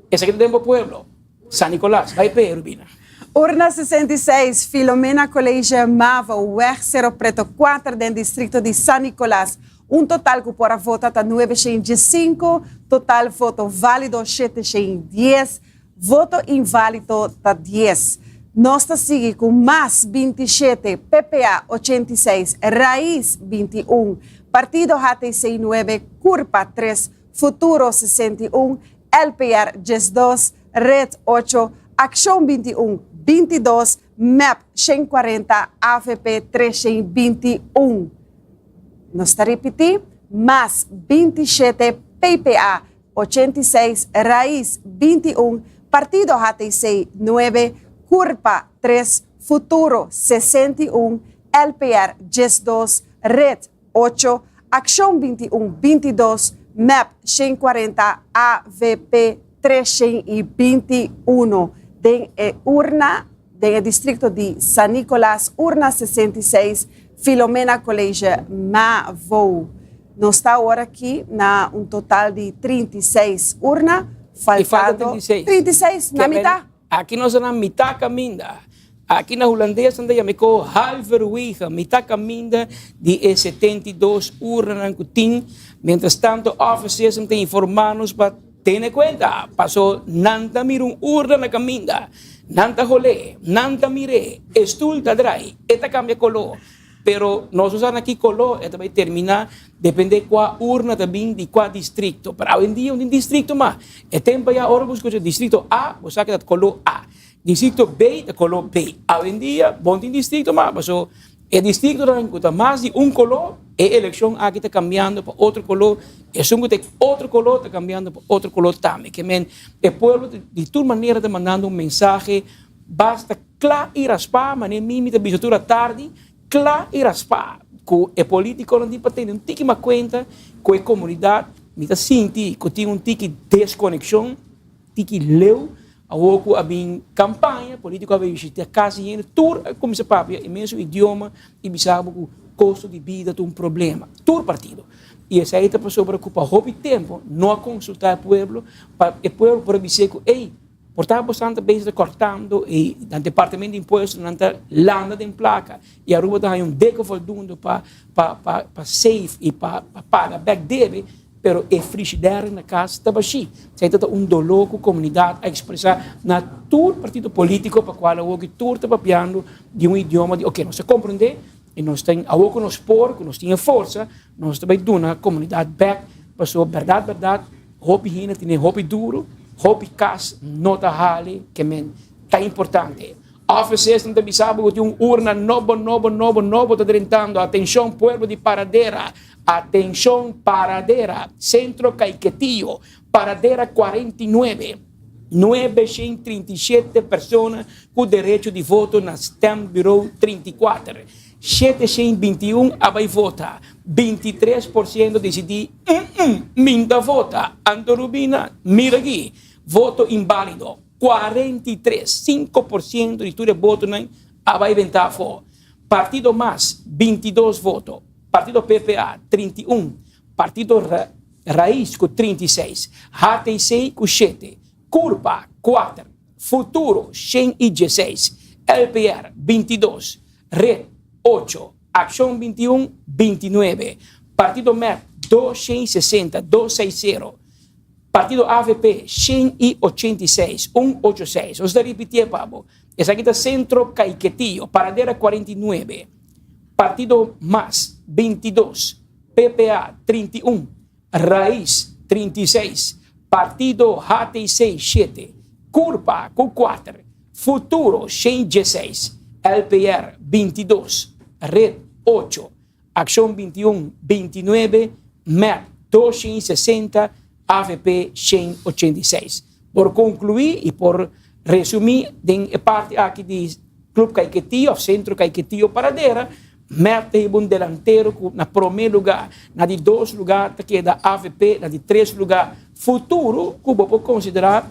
Esaki ta den bo pueblo, San Nicolas, bay pe, Rubina. Urna 66, Filomena College Mavo, Weg Cerro Preto 4 den distrito di San Nicolas. Un total ku por a vota ta 905, total voto válido 710, voto inválido ta 10. Nos ta sigui ku mas 27, PPA 86, Rais 21, Partido HTC 9, Curpa 3, Futuro 61, LPR 12, Red 8, Akshon 21, 22, mep 140, avp 321. Nos ta ripití, mas 27, PPA 86, Rais 21, Partido HTC 9, Curpa 3, Futuro 61, LPR 12, Red 8, Akshon 21 22, mep 140, avp 321. Den e urna den e districto di San Nicolas, urna 66, Filomena College Mavo. Nos ta awor aki na un total di 36 urna, E falta faltando 36. 36, na Ke men, mitad. aki nos ta na mitad caminda. Aki na Hulandes nan ta yama e ko halverwege, mitad caminda di e 72 urnanan cu tin. Mientras tanto officers nan ta informa nos pa Tene kuenta, paso nan ta mira un urna na kaminda, nan ta hol'é, nan ta mir'é, e stul ta drai, e ta kambia koló. Pero nos no sa na ki koló e ta bai terminá, dependé kua urna ta bin di kua distrikto. Pero awendia no tin distrikto mas. E tempu ayá ora bo skucha distrikto A, bo sa ku ta koló A. Distrikto B ta koló B. Awendia bo no tin distrikto mas, paso E distriktonan ku ta mas di un koló, e elekshon aki ta kambiando pa otro koló, esun ku ta e otro koló ta kambiando pa otro koló tambe. Ke men e pueblo di tur manera ta mandando un mensahe basta kla i raspá, manera mi mi ta bisa tur atardi, kla i raspá, ku e politikonan tin pa tene un tiki mas kuenta ku e komunidat. Mi ta sinti ku tin un tiki deskonekshon, tiki leu. Awor ku a bin kampaña, polítiko a bin bishita kas di hende, tur a kuminsá papia e mesun idioma i bisa bo ku kosto di bida ta un problema. Tur partido. I esei ta pasobra ku pa hopi tempu no a konsultá e pueblo pa e pueblo por a bis'é ku ey, por ta bosan ta bezig ta kòrtando i nan departamento di impuesto nan ta landa den plaka i Aruba ta haña un deko voldoende pa pa pa save i pa paga bèk debe. Pero e frigidaire na cas ta bashí. Esei ta ta un doló cu comunidad a expresa na tur partido politico pa cual awor ki tur ta papiando di un idioma di ok nos ta comprende y nos ta awor cu nos por, cu nos tin e forsa, nos ta bay duna comunidad bek pasobra berdad berdad hopi hende tene hopi duro, hopi cas no ta hali ke men ta importante. Officers nan ta bisa bo cu tin un urna nobo nobo nobo nobo ta drentando atencion pueblo di Paradera. Atenshon Paradera, Centro Caiquetío, Paradera 49, 937 persona ku derecho di voto na stembureau 34, 721 a bai vota, 23% disidí mm min ta vota, anto Rubina mira aki, voto inválido, 43, 5% di tur e botonan a bai benta afó, Partido Mas, 22 voto. Partido PPA, 31, Partido Raiz ku 36, HTC ku shete, Curpa, kuater, Futuro, 116, LPR, 22, Red, ocho, Accion 21, 29, Partido mep, 260, dos seis sero. Partido avp, 186, un ocho seis. Nos ta ripitié pa bo. Esaki ta Centro Caiquetio, Paradera 49. Partido mas, 22. PPA, 31. Raiz, 36. Partido HTC, shete. Curpa, ku kuater. Futuro, 116. LPR, 22. Red, ocho. Akshon 21, 29, mep 260, avp 186. Por konkluí i por resumí den e parti aki di Club Caiquetio òf Centro Caiquetio Paradera, mep ta hiba un delantero ku na promé lugá, na di dos lugá ta keda avp, na di tres lugá Futuro ku bo por konsiderá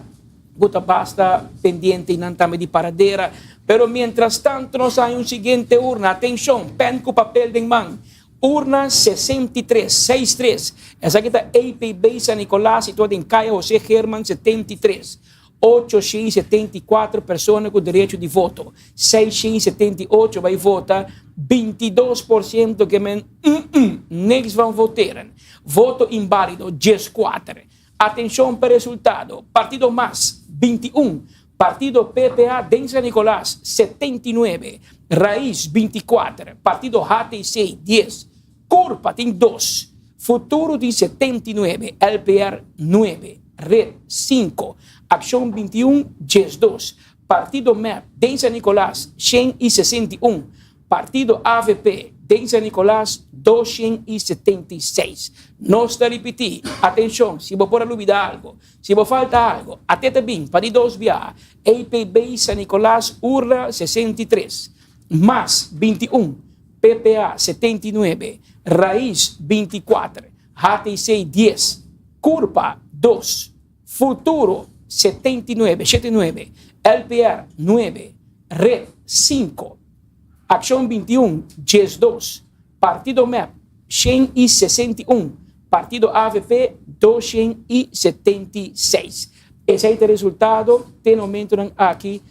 ku ta basta pendiente nan tambe di Paradera. Pero mientras tanto nos haña un siguiente urna. Atenshon, pèn ku papel den man. Urna 63, seis tres. Esaki ta EPB San Nicolas situa den Kaya José Geerman 73. 874 persona ku derecho di voto. 678 bai vota, 22% ke men mm, niks van voteren. Voto inbálido, 14. Atencion pa resultado, Partido mas, 21, Partido PPA den San Nicolas, 79, Raiz, 24, Partido HTC, 10, Curpa tin 2, Futuro tin 79, LPR, 9, Red, 5, Accion 21, 12, Partido mep den San Nicolas, 161, Partido avp den San Nicolas 276. Nos ta ripiti, atencion, si bo por a lubida algo, si bo falta algo, ate ta bin pa di dos biaha, EPB San Nicolas urna 63, mas 21, PPA 79, Raiz 24, HTC 10, Curpa 2, Futuro 79, shete nuebe, LPR nuebe, Red sinku, Akshon 21, 12, Partido mep 161, Partido avp 276. Esei ta e resultado te e momentonan aki.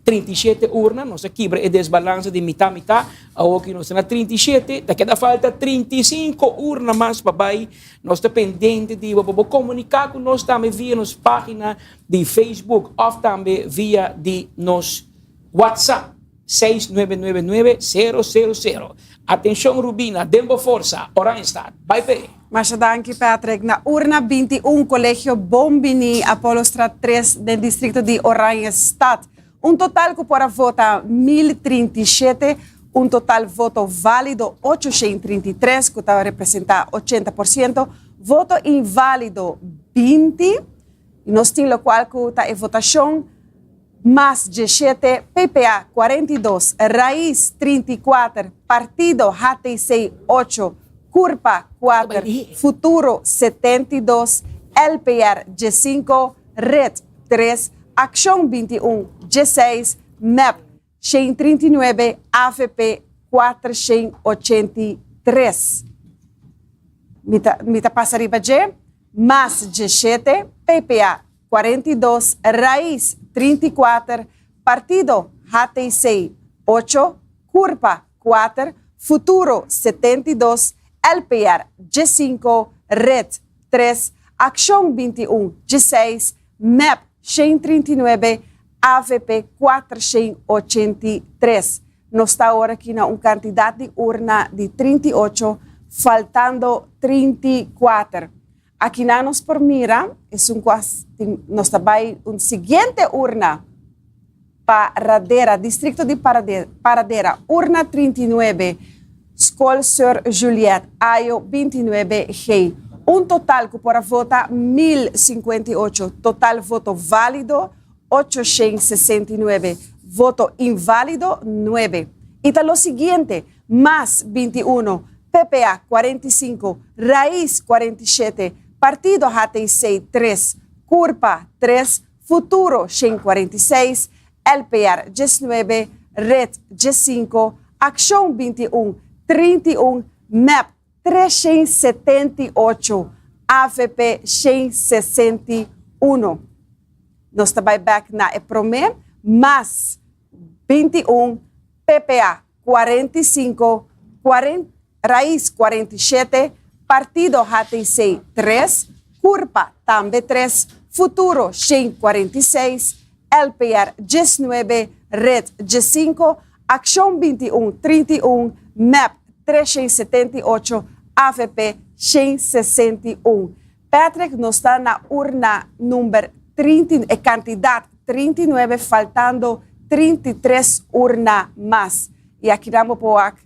37 urna, nos a kibra e desbalansa di mitá mitá, awoki nos ta na 37, ta keda falta 35 urna mas pa bai, nos ta pendiente di bo pa bo komuniká ku nos tambe via nos página di Facebook òf tambe via di nos WhatsApp 699 000. Atenshon Rubina, den bo forsa, Oranjestad, bai p'e! Masha danki Patrick. Na urna 21 Colegio Bon Bini, Apollostraat 3 den distrito di Oranjestad. Un total cu por a vota 1037, un total voto valido 833 cu ta representa 80%, voto invalido 20 y nos tin locual cu ta e votacion Mas 17, PPA 42, Raiz 34, Partido HTC 8, Curpa 4, Futuro 72, LPR 15, Red 3, Accion 21, 16, mep 139, avp 483. Mi ta mi ta pasa riba dje, Mas 17, PPA 42, Raiz 34, Partido HTC 8, Curpa 4, Futuro 72, LPR 15, Red 3, Accion 21, 16, mep 139, avp 483. Nos ta awor aki na un cantidad di urna di 38, faltando 34. Akinan nos por mira esun ku a tin nos ta bai un siguiente urna pa Radera, distrikto di Paradera, urna 39, Skol Sir Juliet, ayo 29 G. Un total ku por a vota 1058, total voto válido 869, voto inválido 9. I ta lo siguiente, mas 21, PPA 45, Raiz 47, Partido HTC 3, Curpa 3, Futuro 146, LPR 19, Red 15, Accion 21, 31, mep 378, avp 161. Nos ta bai bek na e prome, mas 21, PPA 45, Raiz 47, Partido HTC 3, Curpa tambe 3, Futuro 146, LPR 19, Red 15, Accion 21 31, mep 378, avp 161. Patrick, nos ta na urna number 30, e cantidad 39, faltando 33 urna mas. Y aki nan bo por wak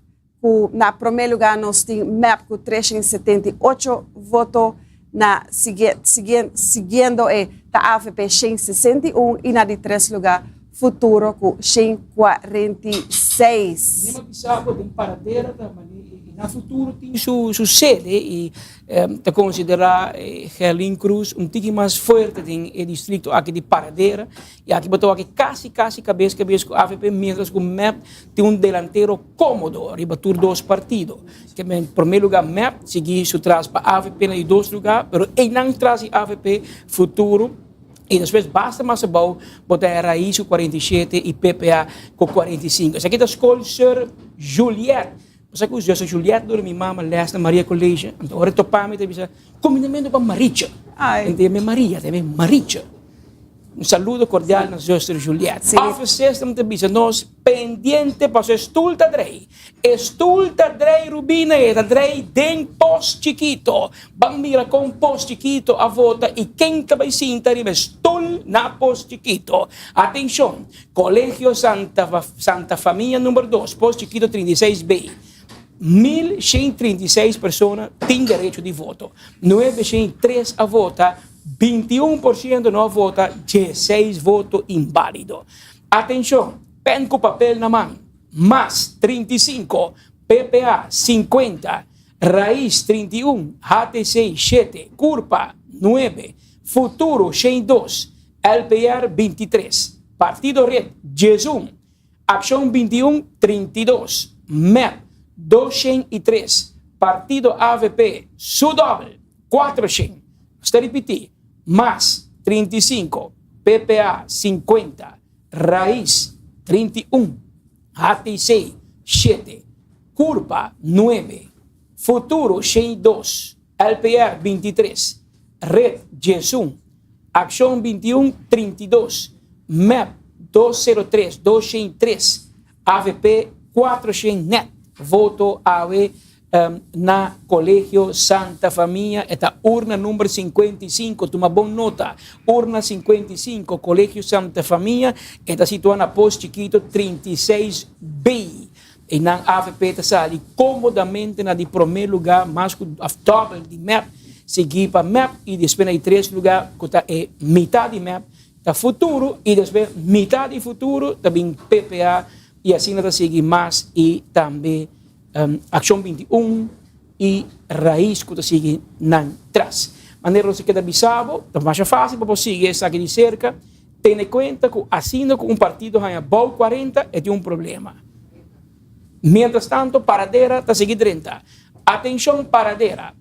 cu na prome lugar nos tin mep cu 378 voto, na siguiendo e ta avp 161 y na di tres lugar Futuro cu 146. Nema bisa cu den Paradera ta mane na Futuro tin su sede y ta considera Gerlin Cruz un tiki mas fuerte den e districto aki di Paradera y aki bo ta wak casi casi cabes cabes cu avp mientras cu mep tin un delantero comodo riba tur dos partido. Ke men prome lugar mep sigui su tras pa avp na di dos lugar pero eynan tras di avp Futuro y despues basta mas abou bo ta e Raiz cu 47 y PPA cu 45. Esaki ta School Sir Juliet. Bo sa cu Zuster Juliet duna mi mama les na Maria College. Anto ora e topa mi ta bisa, Cuminamento pa Maricha. Ay. En ta yama e Maria, ta yama e Maricha. Un saludo cordial na Zuster Juliet. Sí. Office System ta bisa nos pendiente paso e stoel ta drei. E stoel ta drei Rubina e ta drei den Pos Chikito. Ban mira con Pos Chikito a vota y ken ta bay sinta riba e stoel na Pos Chikito. Atencion! Colegio Santa Santa Famia number dos, Pos Chikito 36 B. 1136 persona tin derecho di voto. 903 a vota, 21% no a vota, 16 voto invalido. Atencion! Pen cu papel na man. Mas 35, PPA 50, Raiz 31, HTC 7, Curpa 9, Futuro 102, LPR 23, Partido Red 11, Accion 21 32, mep 203, Partido avp su dobel 400. Nos ta ripiti, Mas 35, PPA 50, Raiz 31, HTC 7, Curpa 9, Futuro 102, LPR 23, Red 11, Accion 21 32, mep 203, 203, avp 400 net. Voto awe na Colegio Santa Famia e ta urna number 55, tuma bon nota, urna 55, Colegio Santa Famia, e ta situa na Pos Chikito 36B. Einan avp ta sali komodamente na di prome luga mas ku of dobel di mep, sigui pa mep y despues na di tres luga ku ta e mitad di mep ta Futuro y despues mitad di Futuro ta bin PPA y asina ta sigui mas y tambe Accion 21 y Raiz cu ta sigui nan tras. Manera nos a keda bisa bo, ta masha facil pa bo sigui esaki di cerca. Tene cuenta cu asina cu un partido haña bou 40 e tin un problema. Mientras tanto Paradera ta sigui drenta. Atencion Paradera!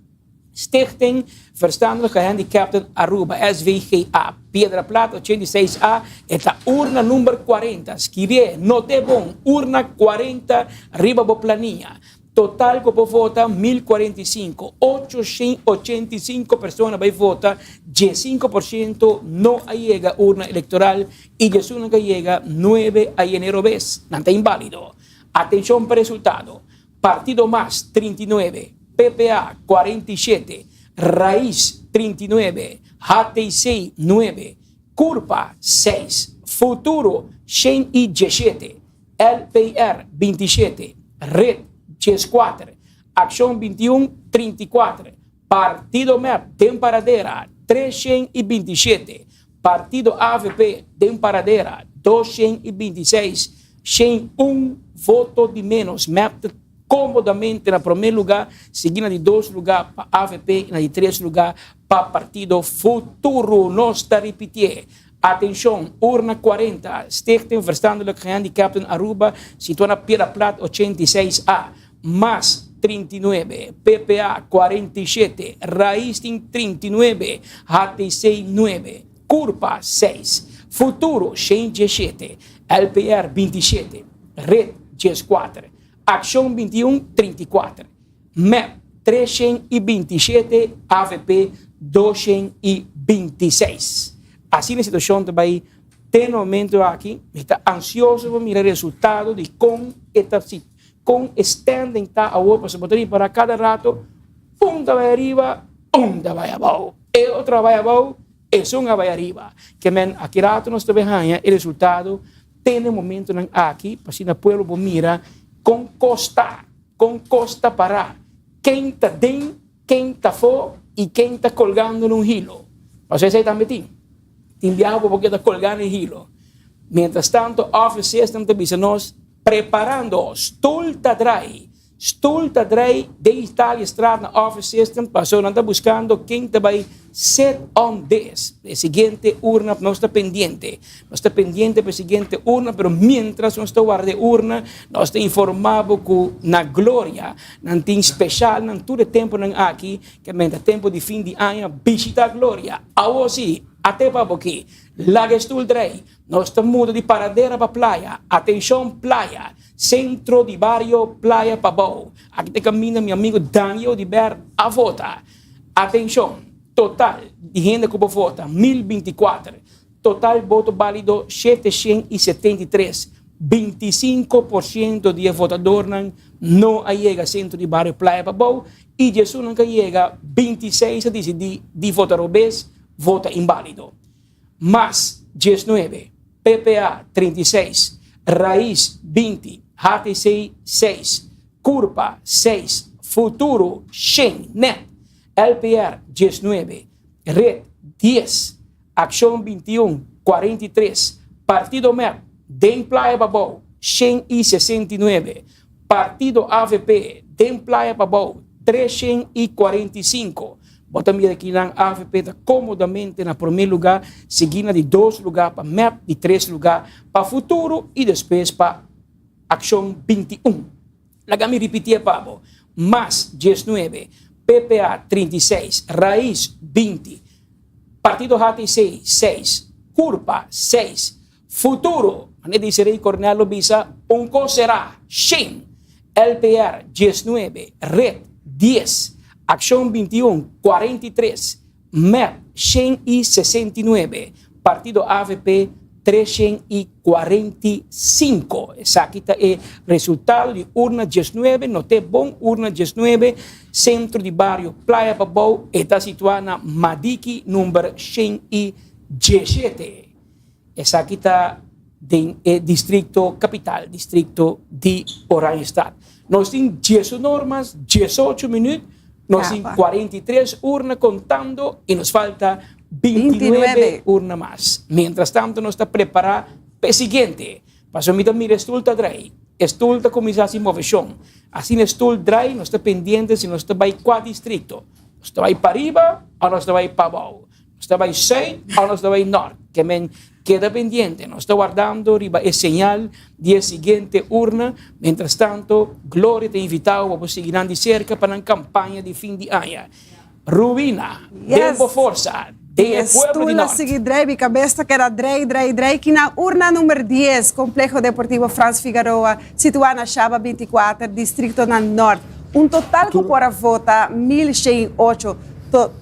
Stichting Verstandelijk Gehandicapten Aruba, SVGA, Piedra Plat 86 A, e ta urna number 40. Skibié, not'é bon, urna 40 riba bo plania. Total ku por vota 1045, 885 persona bai vota, 15% no a yega urna elektoral i diesunan ku a yega, nuebe a yena e robes, nan ta inbálido. Atenshon pa resultado. Partido Mas, 39, PPA, 47, Raiz, 39, HTC, 9, Curpa, 6, Futuro, 117, LPR, 27, Red, 14, Accion 21, 34, Partido mep den Paradera, 327, Partido avp den Paradera, 226, 101 voto di menos. Mep ta komodamente na prome luga, sigui na di dos luga pa avp i na di tres luga pa Partido Futuro. Nos ta ripitié, Atenshon, urna 40, Stichting Verstandelijk Gehandicapten Aruba, situa na Piedra Plat 86 A. Mas 39, PPA 47, Raiz tin 39, HTC 9, Curpa 6, Futuro 117, LPR 27, Red 14, Accion 21 34, mep 327, avp 226. Asina e situashon ta bai te na momento aki. Mi ta ansioso pa mira resultado di kon e ta kon e standing ta awor pasobra bo ta ripara kada rato un ta bai ariba un ta bai abou e otro a bai abou esun a bai ariba. Ke men aki rato nos ta bai haña e resultado te na e momentonan aki pa asina pueblo por mira kon kos ta, kon kos ta pará, ken ta den Ken ta fo i ken ta kolgando na un hilo? Pasobra esei tambe tin. Tin biaha ku bo keda kolgá na e hilo. Mientras tanto, officersnan ta bisa nos, Preparando! Stul ta drai! Stul ta drai den Italiastraat na Office System pasobra nan ta buskando ken ta bai sit on this. E siguiente urna nos ta pendiente. Nos ta pendiente pa e siguiente urna, pero mientras nos ta warda e urna, nos ta informá bo ku na Gloria nan tin specialnan tur e temponan aki, ke men ta tempo di fin di aña, bishita Gloria. Awor si, ate pa bo ki. Laga e stul drei. Nos ta muda di Paradera pa Playa. Atenshon Playa, Sentro di Bario Playa Pabou. Aki ta kaminda mi amigo Daniel di Ber a vota. Atenshon, total di hende ku bo vota, 1024. Total boto bálido 773, 25% di e votadornan no a yega sentro di bario Playa Pabou i di esunnan ku a yega, 26 a disidí di vota robes, vota inbálido. Mas 19, PPA 36, Rais 20, HTC 6, Curpa 6, Futuro 100, net, LPR 19, Red 10, Akshon 21, 43, Partido mep, den Playa Pabou, 169, Partido avp, den Playa Pabou, 345. Bo ta mira kinan avp ta komodamente na promé lugá, siguí na di dos lugá pa mep, di tres lugá pa Futuro i despues pa Akshon 21. Laga mi ripitié pa bo, Mas 19, PPA 36, Rais 20, Partido HTC 6, Curpa 6, Futuro, manera di Rey Cornel lo bisa, un kos será, shen, LPR 19, Red 10, Akshon 21, 43, Mep 169, Partido avp 345. Esaki ta e resultado di urna 19, note bon, urna 19, Centro di Bario Playa Pabou, e ta situa na Madiki number 117. Esaki ta den e districto capital, districto di Oranjestad. Nos tin 18 normas, 18 minuut, nos tin 43 urna contando y nos falta 29 urna mas. Mientras tanto nos ta prepara pa e siguiente. Pasobra mi ta mira e stoel ta drai, e stoel ta cuminsa haci movecion. Asina e stoel drai nos ta pendiente si nos ta bay cua districto. Nos ta bay pariba o nos ta bay pabao. Nos ta bai sùit òf nos ta bai nòrt? Ke men keda pendiente. Nos ta wardando riba e señal di e siguiente urna. Mientrastanto, Gloria ta invitá bo pa bo sigui nan di serka pa nan kampaña di fin di aña. Ruwina, den bo forsa, den e pueblo di Stoel a nòrt. sigui drei, mi kabes ta keda drei, drei, drei. Kina urna number dies, Complejo Deportivo Frans Figaroa, situá na Shaba 24, distrito na Nòrt. Un total ku por a vota 1108.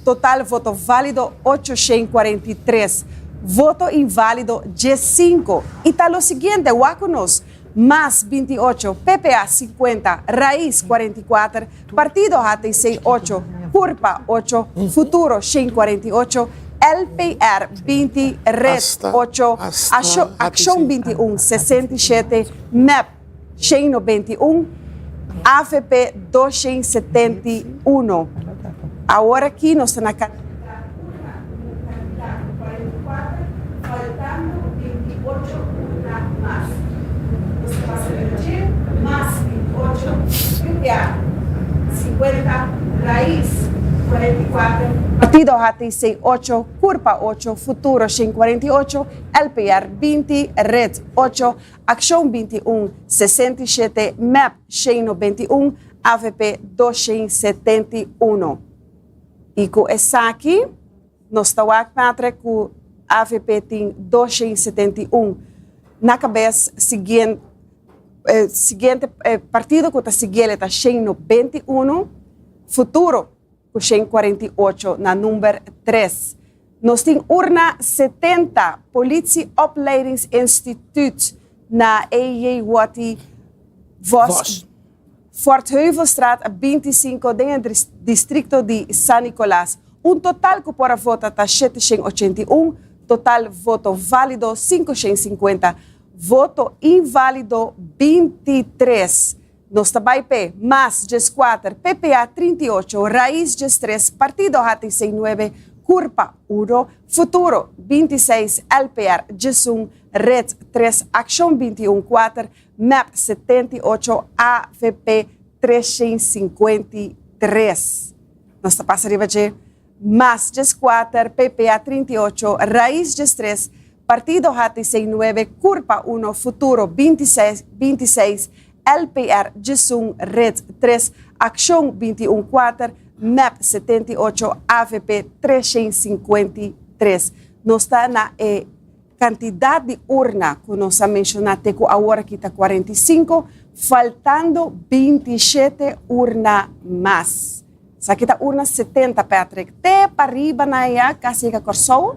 Total voto válido 843, voto inválido 15 y ta lo siguiente, wak ku nos, Mas 28, PPA 50, Rais 44, Partido HTC 8, Curpa 8, Futuro 148, LPR 20, Red 8, Accion 21, 67, mep 191, avp 271. Awor aki nos ta na kandidatura urna 44, faltando 28 urna mas. Nos ta pasa riba dje, mas 28, PPA 50, Rais 44, Partido HTC 8, Curpa 8, Futuro 148, LPR 20, Red 8, Akshon 21, 67, mep 191, avp 271. I ku esaki nos ta wak Patrick ku avp tin 271 na kabes siguiente siguiente partido ku ta siguiele ta 191, Futuro. ku 148 na number 3. Nos tin urna 70, Politie Opleidingsinstituut na EJ Watty Vos, Vos. Fortheuvelstraat 25 den e districto di San Nicolas. Un total cu por a vota ta 781, total voto valido 550, voto invalido 23. Nos ta bai p'e Mas 14, PPA 38, Raiz 13, Partido HTC 9, Curpa 1, Futuro 26, LPR 11, Red 3, Accion 21 4, mep 78, avp 353. Nos ta pasa riba dje Mas 14, PPA 38, Raiz 13, Partido HTC 9, Curpa 1, Futuro 26, 26, LPR 11, Red 3, Accion 21 4, mep 78, avp 353. Nos ta na e kantidat di urna ku nos a menshoná te ku awor aki ta 45, faltando 27 urna mas. Esaki ta urna 70, Patrick. Te pariba na ya kasi yega Kòrsou,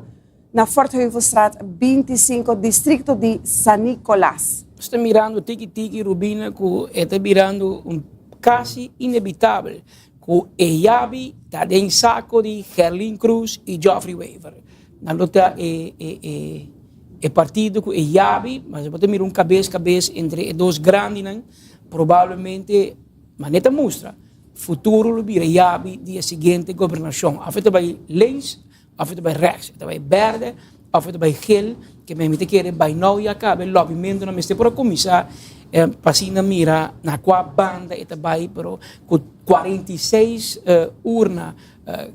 na Fortheuvelstraat 25, distrikto di San Nicolas. Nos ta mirando tiki tiki, Rubina, ku e ta birando un kasi inevitabel ku e yabi ta den sako di Gerlin Croes i Geoffrey Wever. Nan lo ta e e e e partido ku e yabi, mas bo ta mira un kabes kabes entre e dos grandinan, probablemente, manera ta mustra, futuro lo bira yabi di e siguiente gobernashon. Of e ta bai links of e ta bai rechts, e ta bai berde of e ta bai gel, ke mi ta kere bai nou ya kaba e lobbymentonan mester por a kuminsá pa asina mira na kua banda e ta bai, pero ku 46 urna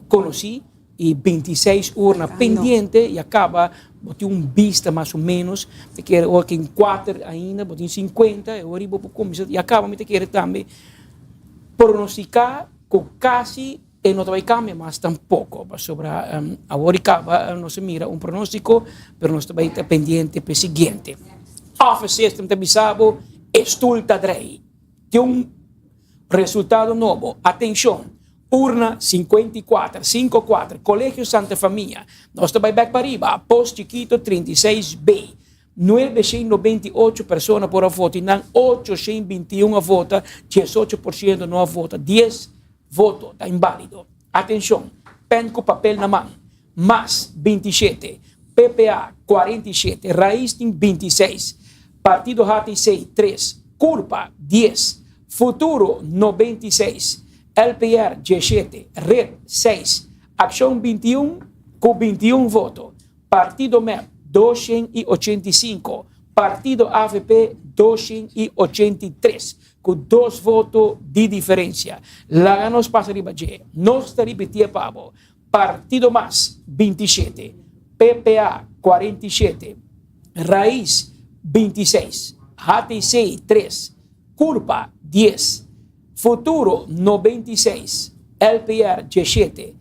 konosí i 26 urna pendiente ya kaba bo tin un bista mas o menos, ta kere ora tin kuater ainda bo tin 50 e ora bo por kuminsá ya kaba mi ta kere tambe pronostiká ku kasi E no ta bai cambia mas tampoco, pasobra awor di caba nos a mira un pronostico, pero nos ta bai ta pendiente p'e siguiente. Office System ta bisa bo e stoel ta drei. Tin un resultado nobo. Atencion, urna 54, 54, Colegio Santa Famia. Nos ta bai bek pariba, Post Chiquito 36 B. 998 persona por a vota y nan 821 a vota, 18% no a vota, 10 voto ta inválido. Atenshon, pen ku papel na man, Mas 27, PPA 47, Raiz tin 26, Partido HTC 3, Curpa 10, Futuro 96, LPR 17, Red 6, Akshon 21 ku 21 voto. Partido mep, 285, partido avp, 283, cu dos voto di diferencia. Laga nos pasa riba dje. Nos ta ripitié pa bo, Partido mas, 27, PPA, 47, Raiz, 26, HTC, 3, Curpa, 10, Futuro, 96, LPR, 17,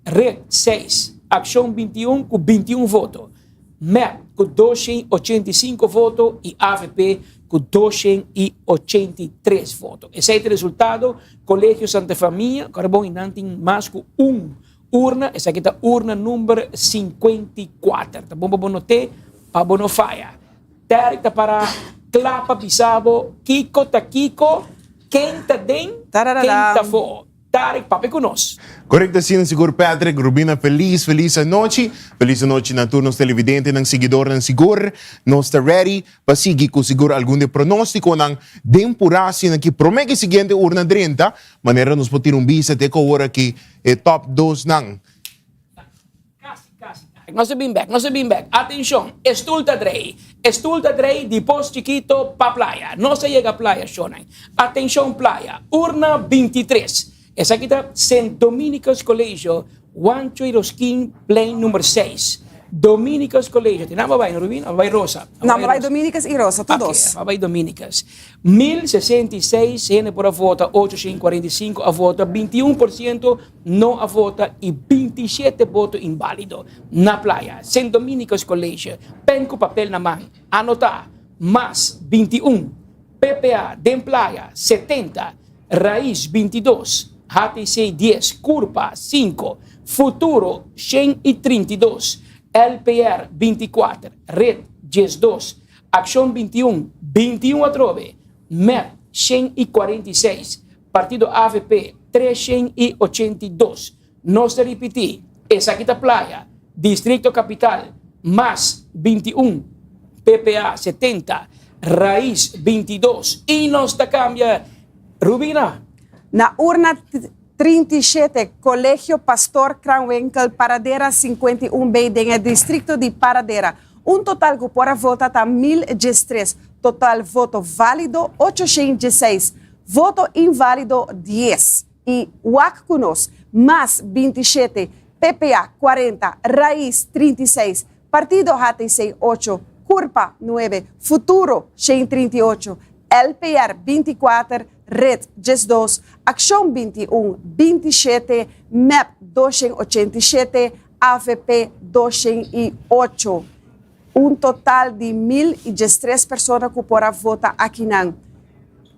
Red, 6, Accion 21 cu 21 voto, mep cu 285 voto y avp cu 283 voto. Esey ta e resultado, Colegio Santa Famia, Carbon y nan tin mas cu un urna, esaki ta urna number 54. Ta bon pa bo note pa bo no faya. Terry ta para kla pa bisa bo kiko ta kiko, ken ta den, ken ta for. Tarek, papia ku nos. Korekto asina sigur Patrick, Rubina felis felis anochi, felis anochi na tur nos televidentenan, siguidornan sigur nos ta ready pa sigui ku sigur algun di e pronostikonan den pura asina ki prome ki siguiente urna drenta manera nos por tira un bista te ku awor aki e top dosnan. Casi, casi. Nos a bin bek, nos a bin bek. Atencion, e stoel ta drei. E stoel ta drei di Pos Chikito pa Playa. Nos a yega Playa, shonnan. Atencion Playa, urna 23. Esaki ta Sint Dominicus Colegio, Juancho y Rosquin, plein number 6. Dominicus Colegio. Tin nan pa bai, no Rubin? Of bai Rosa? Nan pa bai Dominicus y Rosa, tur dos. Ok, pa bai Dominicus. 1066 hende por a vota, 845 a vota, 21% no a vota y 27 voto inválido. Na Playa, Sint Dominicus College, pen cu papel na man, anota, mas 21, PPA den Playa 70, Raiz 22, HTC 10, Curpa 5, Futuro 132, LPR 24, Red 12, Accion 21, 21 atrobe, mep 146, Partido avp 382. Nos ta ripití, esaki ta Playa, Districto Capital, mas 21, PPA 70, Raiz 22 y nos ta cambia Rubina. Na urna 37, Colegio Pastor Kranwinkel, Paradera 51 B den e districto di Paradera. Un total cu por a vota ta 1013. Total voto valido 816. Voto invalido 10. Y wak cu nos, mas 27, PPA 40, Raiz 36, Partido HTC 8, Curpa 9, Futuro 138, LPR 24, Red 12, Accion 21, 27, MEP 287, AVP 208. Un total di 1013 persona cu por a vota akinan.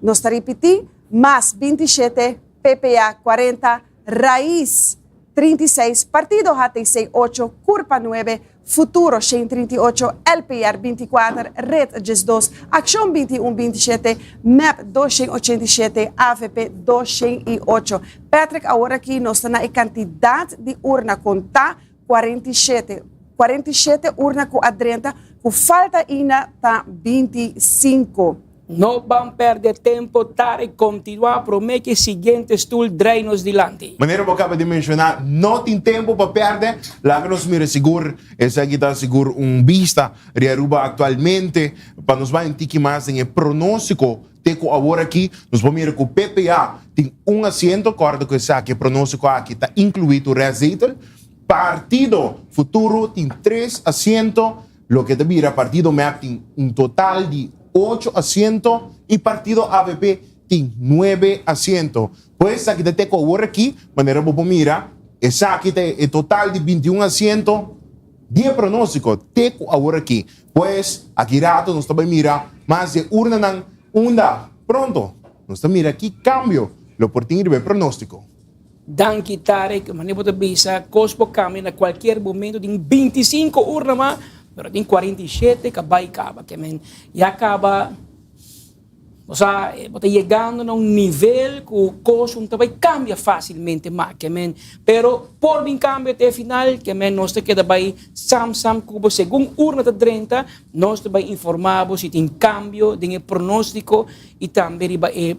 Nos ta ripiti, mas 27, PPA 40, Raiz 36, Partido HTC 8, Curpa 9, Futuro 138, LPR 24, Red 12, Accion 21 27, MEP 287, AVP 208. Patrick, awor aki nos ta na e cantidad di urna conta 47. 47 urna cu a drenta, cu falta ainda ta 25. No ban perde tempo, Tarek, continua, prome cu e siguiente stoel draai nos dilanti. Manera bo a caba di menciona, no tin tempo pa perde. Laga nos mira sigur, esaki ta sigur un bista di Aruba actualmente. Pa nos bay un tiki mas den e pronostico te cu awor aki, nos por mira cu PPA tin un asiento, corda cu esaki, e pronostico aki ta inclui tur restzetel. Partido Futuro tin tres asiento, loke ta bira Partido mep tin un total di ocho asiento y Partido avp tin nuebe asiento. Pues esaki ta te cu awor aki, manera bo por mira, esaki ta e total di 21 asiento di e pronostico te cu awor aki. Pues aki rato nos ta bay mira mas di e urnanan unda pronto nos ta mira ki cambio lo por tin riba e pronostico. Danki Tarek, manera bo ta bisa kos por kambia na kualkier momento, tin 25 urna mas, pero tin 47 ka bai kaba, ke men ya kaba, bo sa, bo ta yegando na un nivel ku kos no ta bai kambia fasilmente mas, ke men, pero por bin kambia te final, ke men nos ta keda bai sam sam ku bo, segun urna ta drenta, nos ta bai informa bo si tin kambio den e pronostiko i tambe riba e.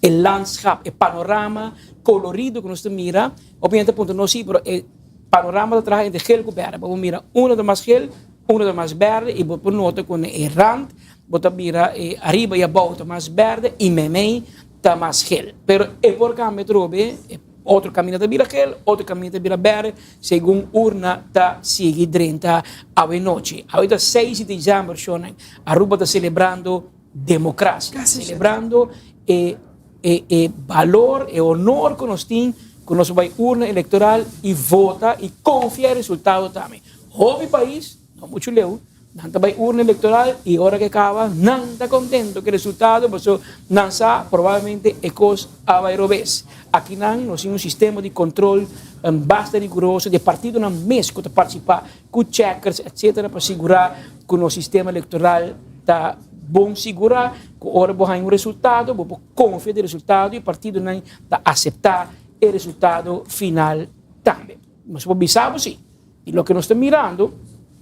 E landschap, e panorama colorido cu nos ta mira, hopi hende ta puntra nos, si, pero e panorama ta traha entre geel cu berde. Bo por mira uno ta mas geel, uno ta mas berde y bo por nota cu na e rand bo ta mira e ariba y abao ta mas berde y meimei ta mas geel. Pero e por cambia atrobe, e otro caminda ta bira geel, otro caminda ta bira berde, segun urna ta sigui drenta awe nochi. Awe ta seis di december, shornan, Aruba ta celebrando Democracia, celebrando e e e balor, e honor cu nos tin cu nos bay urna electoral y vota y confia e resultado tambe. Hopi pais, no mucho leu, nan ta bay urna electoral y ora ke caba nan ta contento cu e resultado pasobra nan sa probablemente e cos a bay robes. Akinan nos tin un sistema di control basta riguroso di e partidonan mes cu ta participa cu checkers etc. Pa sigura cu nos sistema electoral ta bon sigura cu ora bo haña un resultado bo por confia di resultado y partidonan ta acepta e resultado final tambe. Nos por bisa bo si di loke nos ta mirando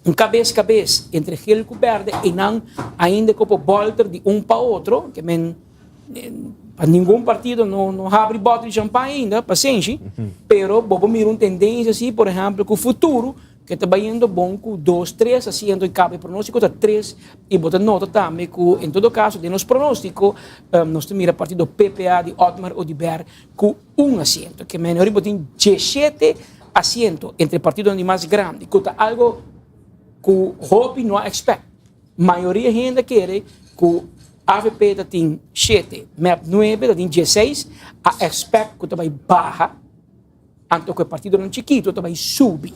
un cabes cabes entre geel cu berde eynan ainda cu por bolter di un pa otro ke men pa ningun partido no no habri bote di champagne ainda pasenshi pero bo por mira un tendencia si por ehempel cu futuro Ke ta bayendo bon ku dos, tres asiento i kaba e pronóstiko ta tres i bo ta nota tambe ku en todo kaso den nos pronóstiko nos ta mira partido PPA di Otmar Oduber ku un asiento. Ke mene ora bo tin diesshete asiento entre partidonan di mas grandi ku ta algo ku hopi no a expect. Mayoria hende a kere ku avp ta tin shete, mep nuebe ta tin diesseis a expect ku ta bai baha. Anto ku e partidonan chikitu ta bai subi,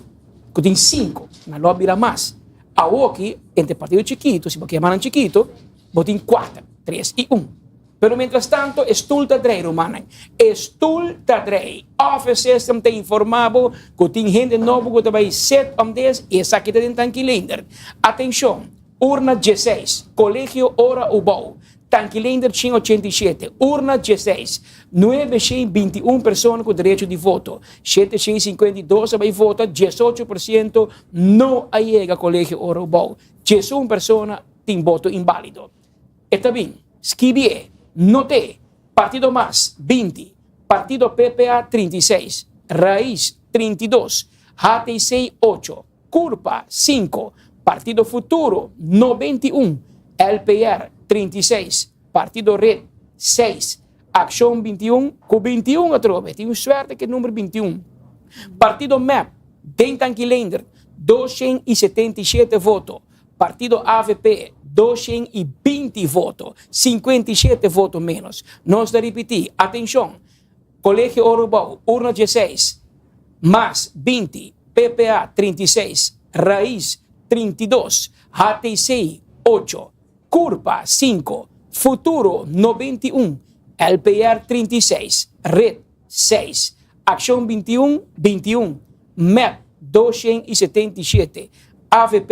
ku tin sinku, nan lo a bira mas. Awoki, entre partido chikitu, si bo ke yama nan chikitu, bo tin kuater, tres i un. Pero mientras tanto, e stul ta drei, rumannan. E stul ta drei. Office System ta informá bo ku tin hende nobo ku ta bai sit om des i esaki ta den Tanki Leendert. Atenshon! Urna dieseis, Kolegio Ora Ubou, Tanki Leendert shen 87, urna 16, 921 persona ku derecho di voto, 752 a bai vota, 18% no a yega Kolegio Ora Ubou, 11 persona tin boto inbálido. E ta bin, skibi e, not'é, Partido mas, 20, Partido PPA, 36, Raiz, 32, HTC, 8, Curpa, 5, Partido Futuro, 91, LPR, 36, Partido Red, 6, Accion 21, ku 21 atrobe, tin un suerte ku e number 21, Partido mep, den Tanki Leendert, 277 voto, Partido avp, 220 voto, 57 voto menos. Nos ta ripití, atenshon, Colegio Orubou, urna 16, mas 20, PPA 36, Raiz 32, HTC 8, Curpa 5, Futuro 91, LPR 36, Red 6, Accion 21, 21, mep 277, avp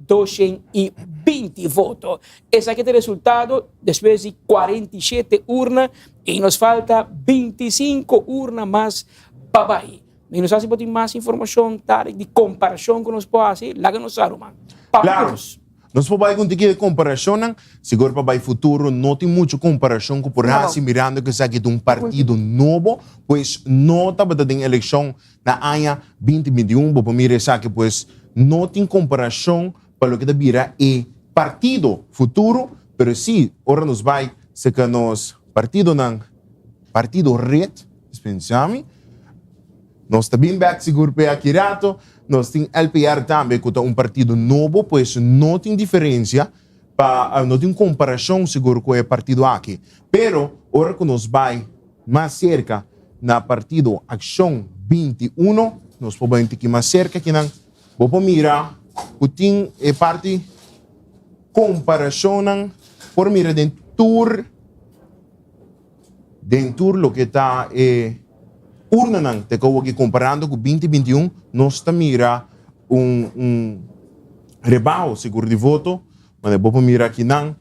220 voto. Esaki ta e resultado despues di 47 urna y nos falta 25 urna mas pa bay. Mi no sa si bo tin mas informacion Tarek di comparacion cu nos por haci, laga nos sa ruman. Papia Claro. nos. Nos por bai ku un tiki di komparashonnan, sigur pa bai futuro no tin muchu komparashon ku por hasi mirando ku esaki ta un partido nobo, pues no tabata den elekshon na aña 2021, bo por mira esaki pues no tin komparashon pa loke ta bira e partido futuro, pero si ora nos bai serka nos partidonan, partido red, dispensami. Nos ta bin bek sigur p'e aki rato. Nos tin LPR tambe ku ta un partido nobo, pues no tin diferensia pa, no tin komparashon sigur ku e partido aki. Pero ora ku nos bai mas serka na partido Akshon 21, nos por bai un tiki mas serka kinan, bo por mira ku tin e parti komparashonnan por mira den tur. Den tur loke ta e urnanan te kobo aki komparando ku 2021 nos ta mira un un rebaho sigur di voto, manera bo por mira akinan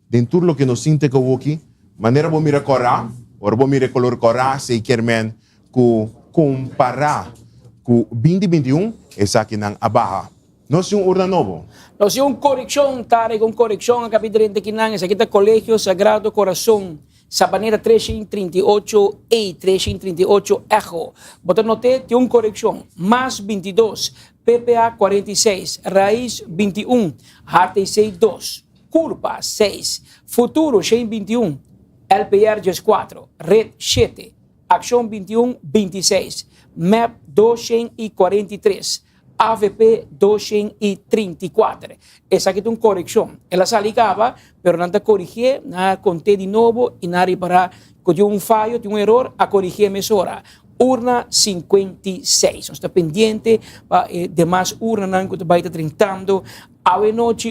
den tur loke nos tin te kobo aki, manera bo mira kòrá, ora bo mira e kolor kòrá esei kier men ku kompará ku 2021 esakinan a baha. Nos tin un urna nobo. Nos tin un korekshon, Tarek, un korekshon a kapi drenta kinan. Esaki ta Kolegio Sagrado Corazon, Sabaneta 338 E, 338 Echo. Bo ta not'é tin un korekshon, Mas 22, PPA 46, Raiz 21, HTC 2, Curpa 6, Futuro 121, LPR 14, Red 7, Akshon 21, 26, mep 243, avp 234. Esaki ta un korekshon. El a sali kaba, pero nan ta korigié, nan a kont'é di nobo i nan a ripará ku tin un fayo, tin un eror, a korigié mesora. Urna 56. Nos ta pendiente pa e demas urnanan ku ta bai ta drentando awe nochi.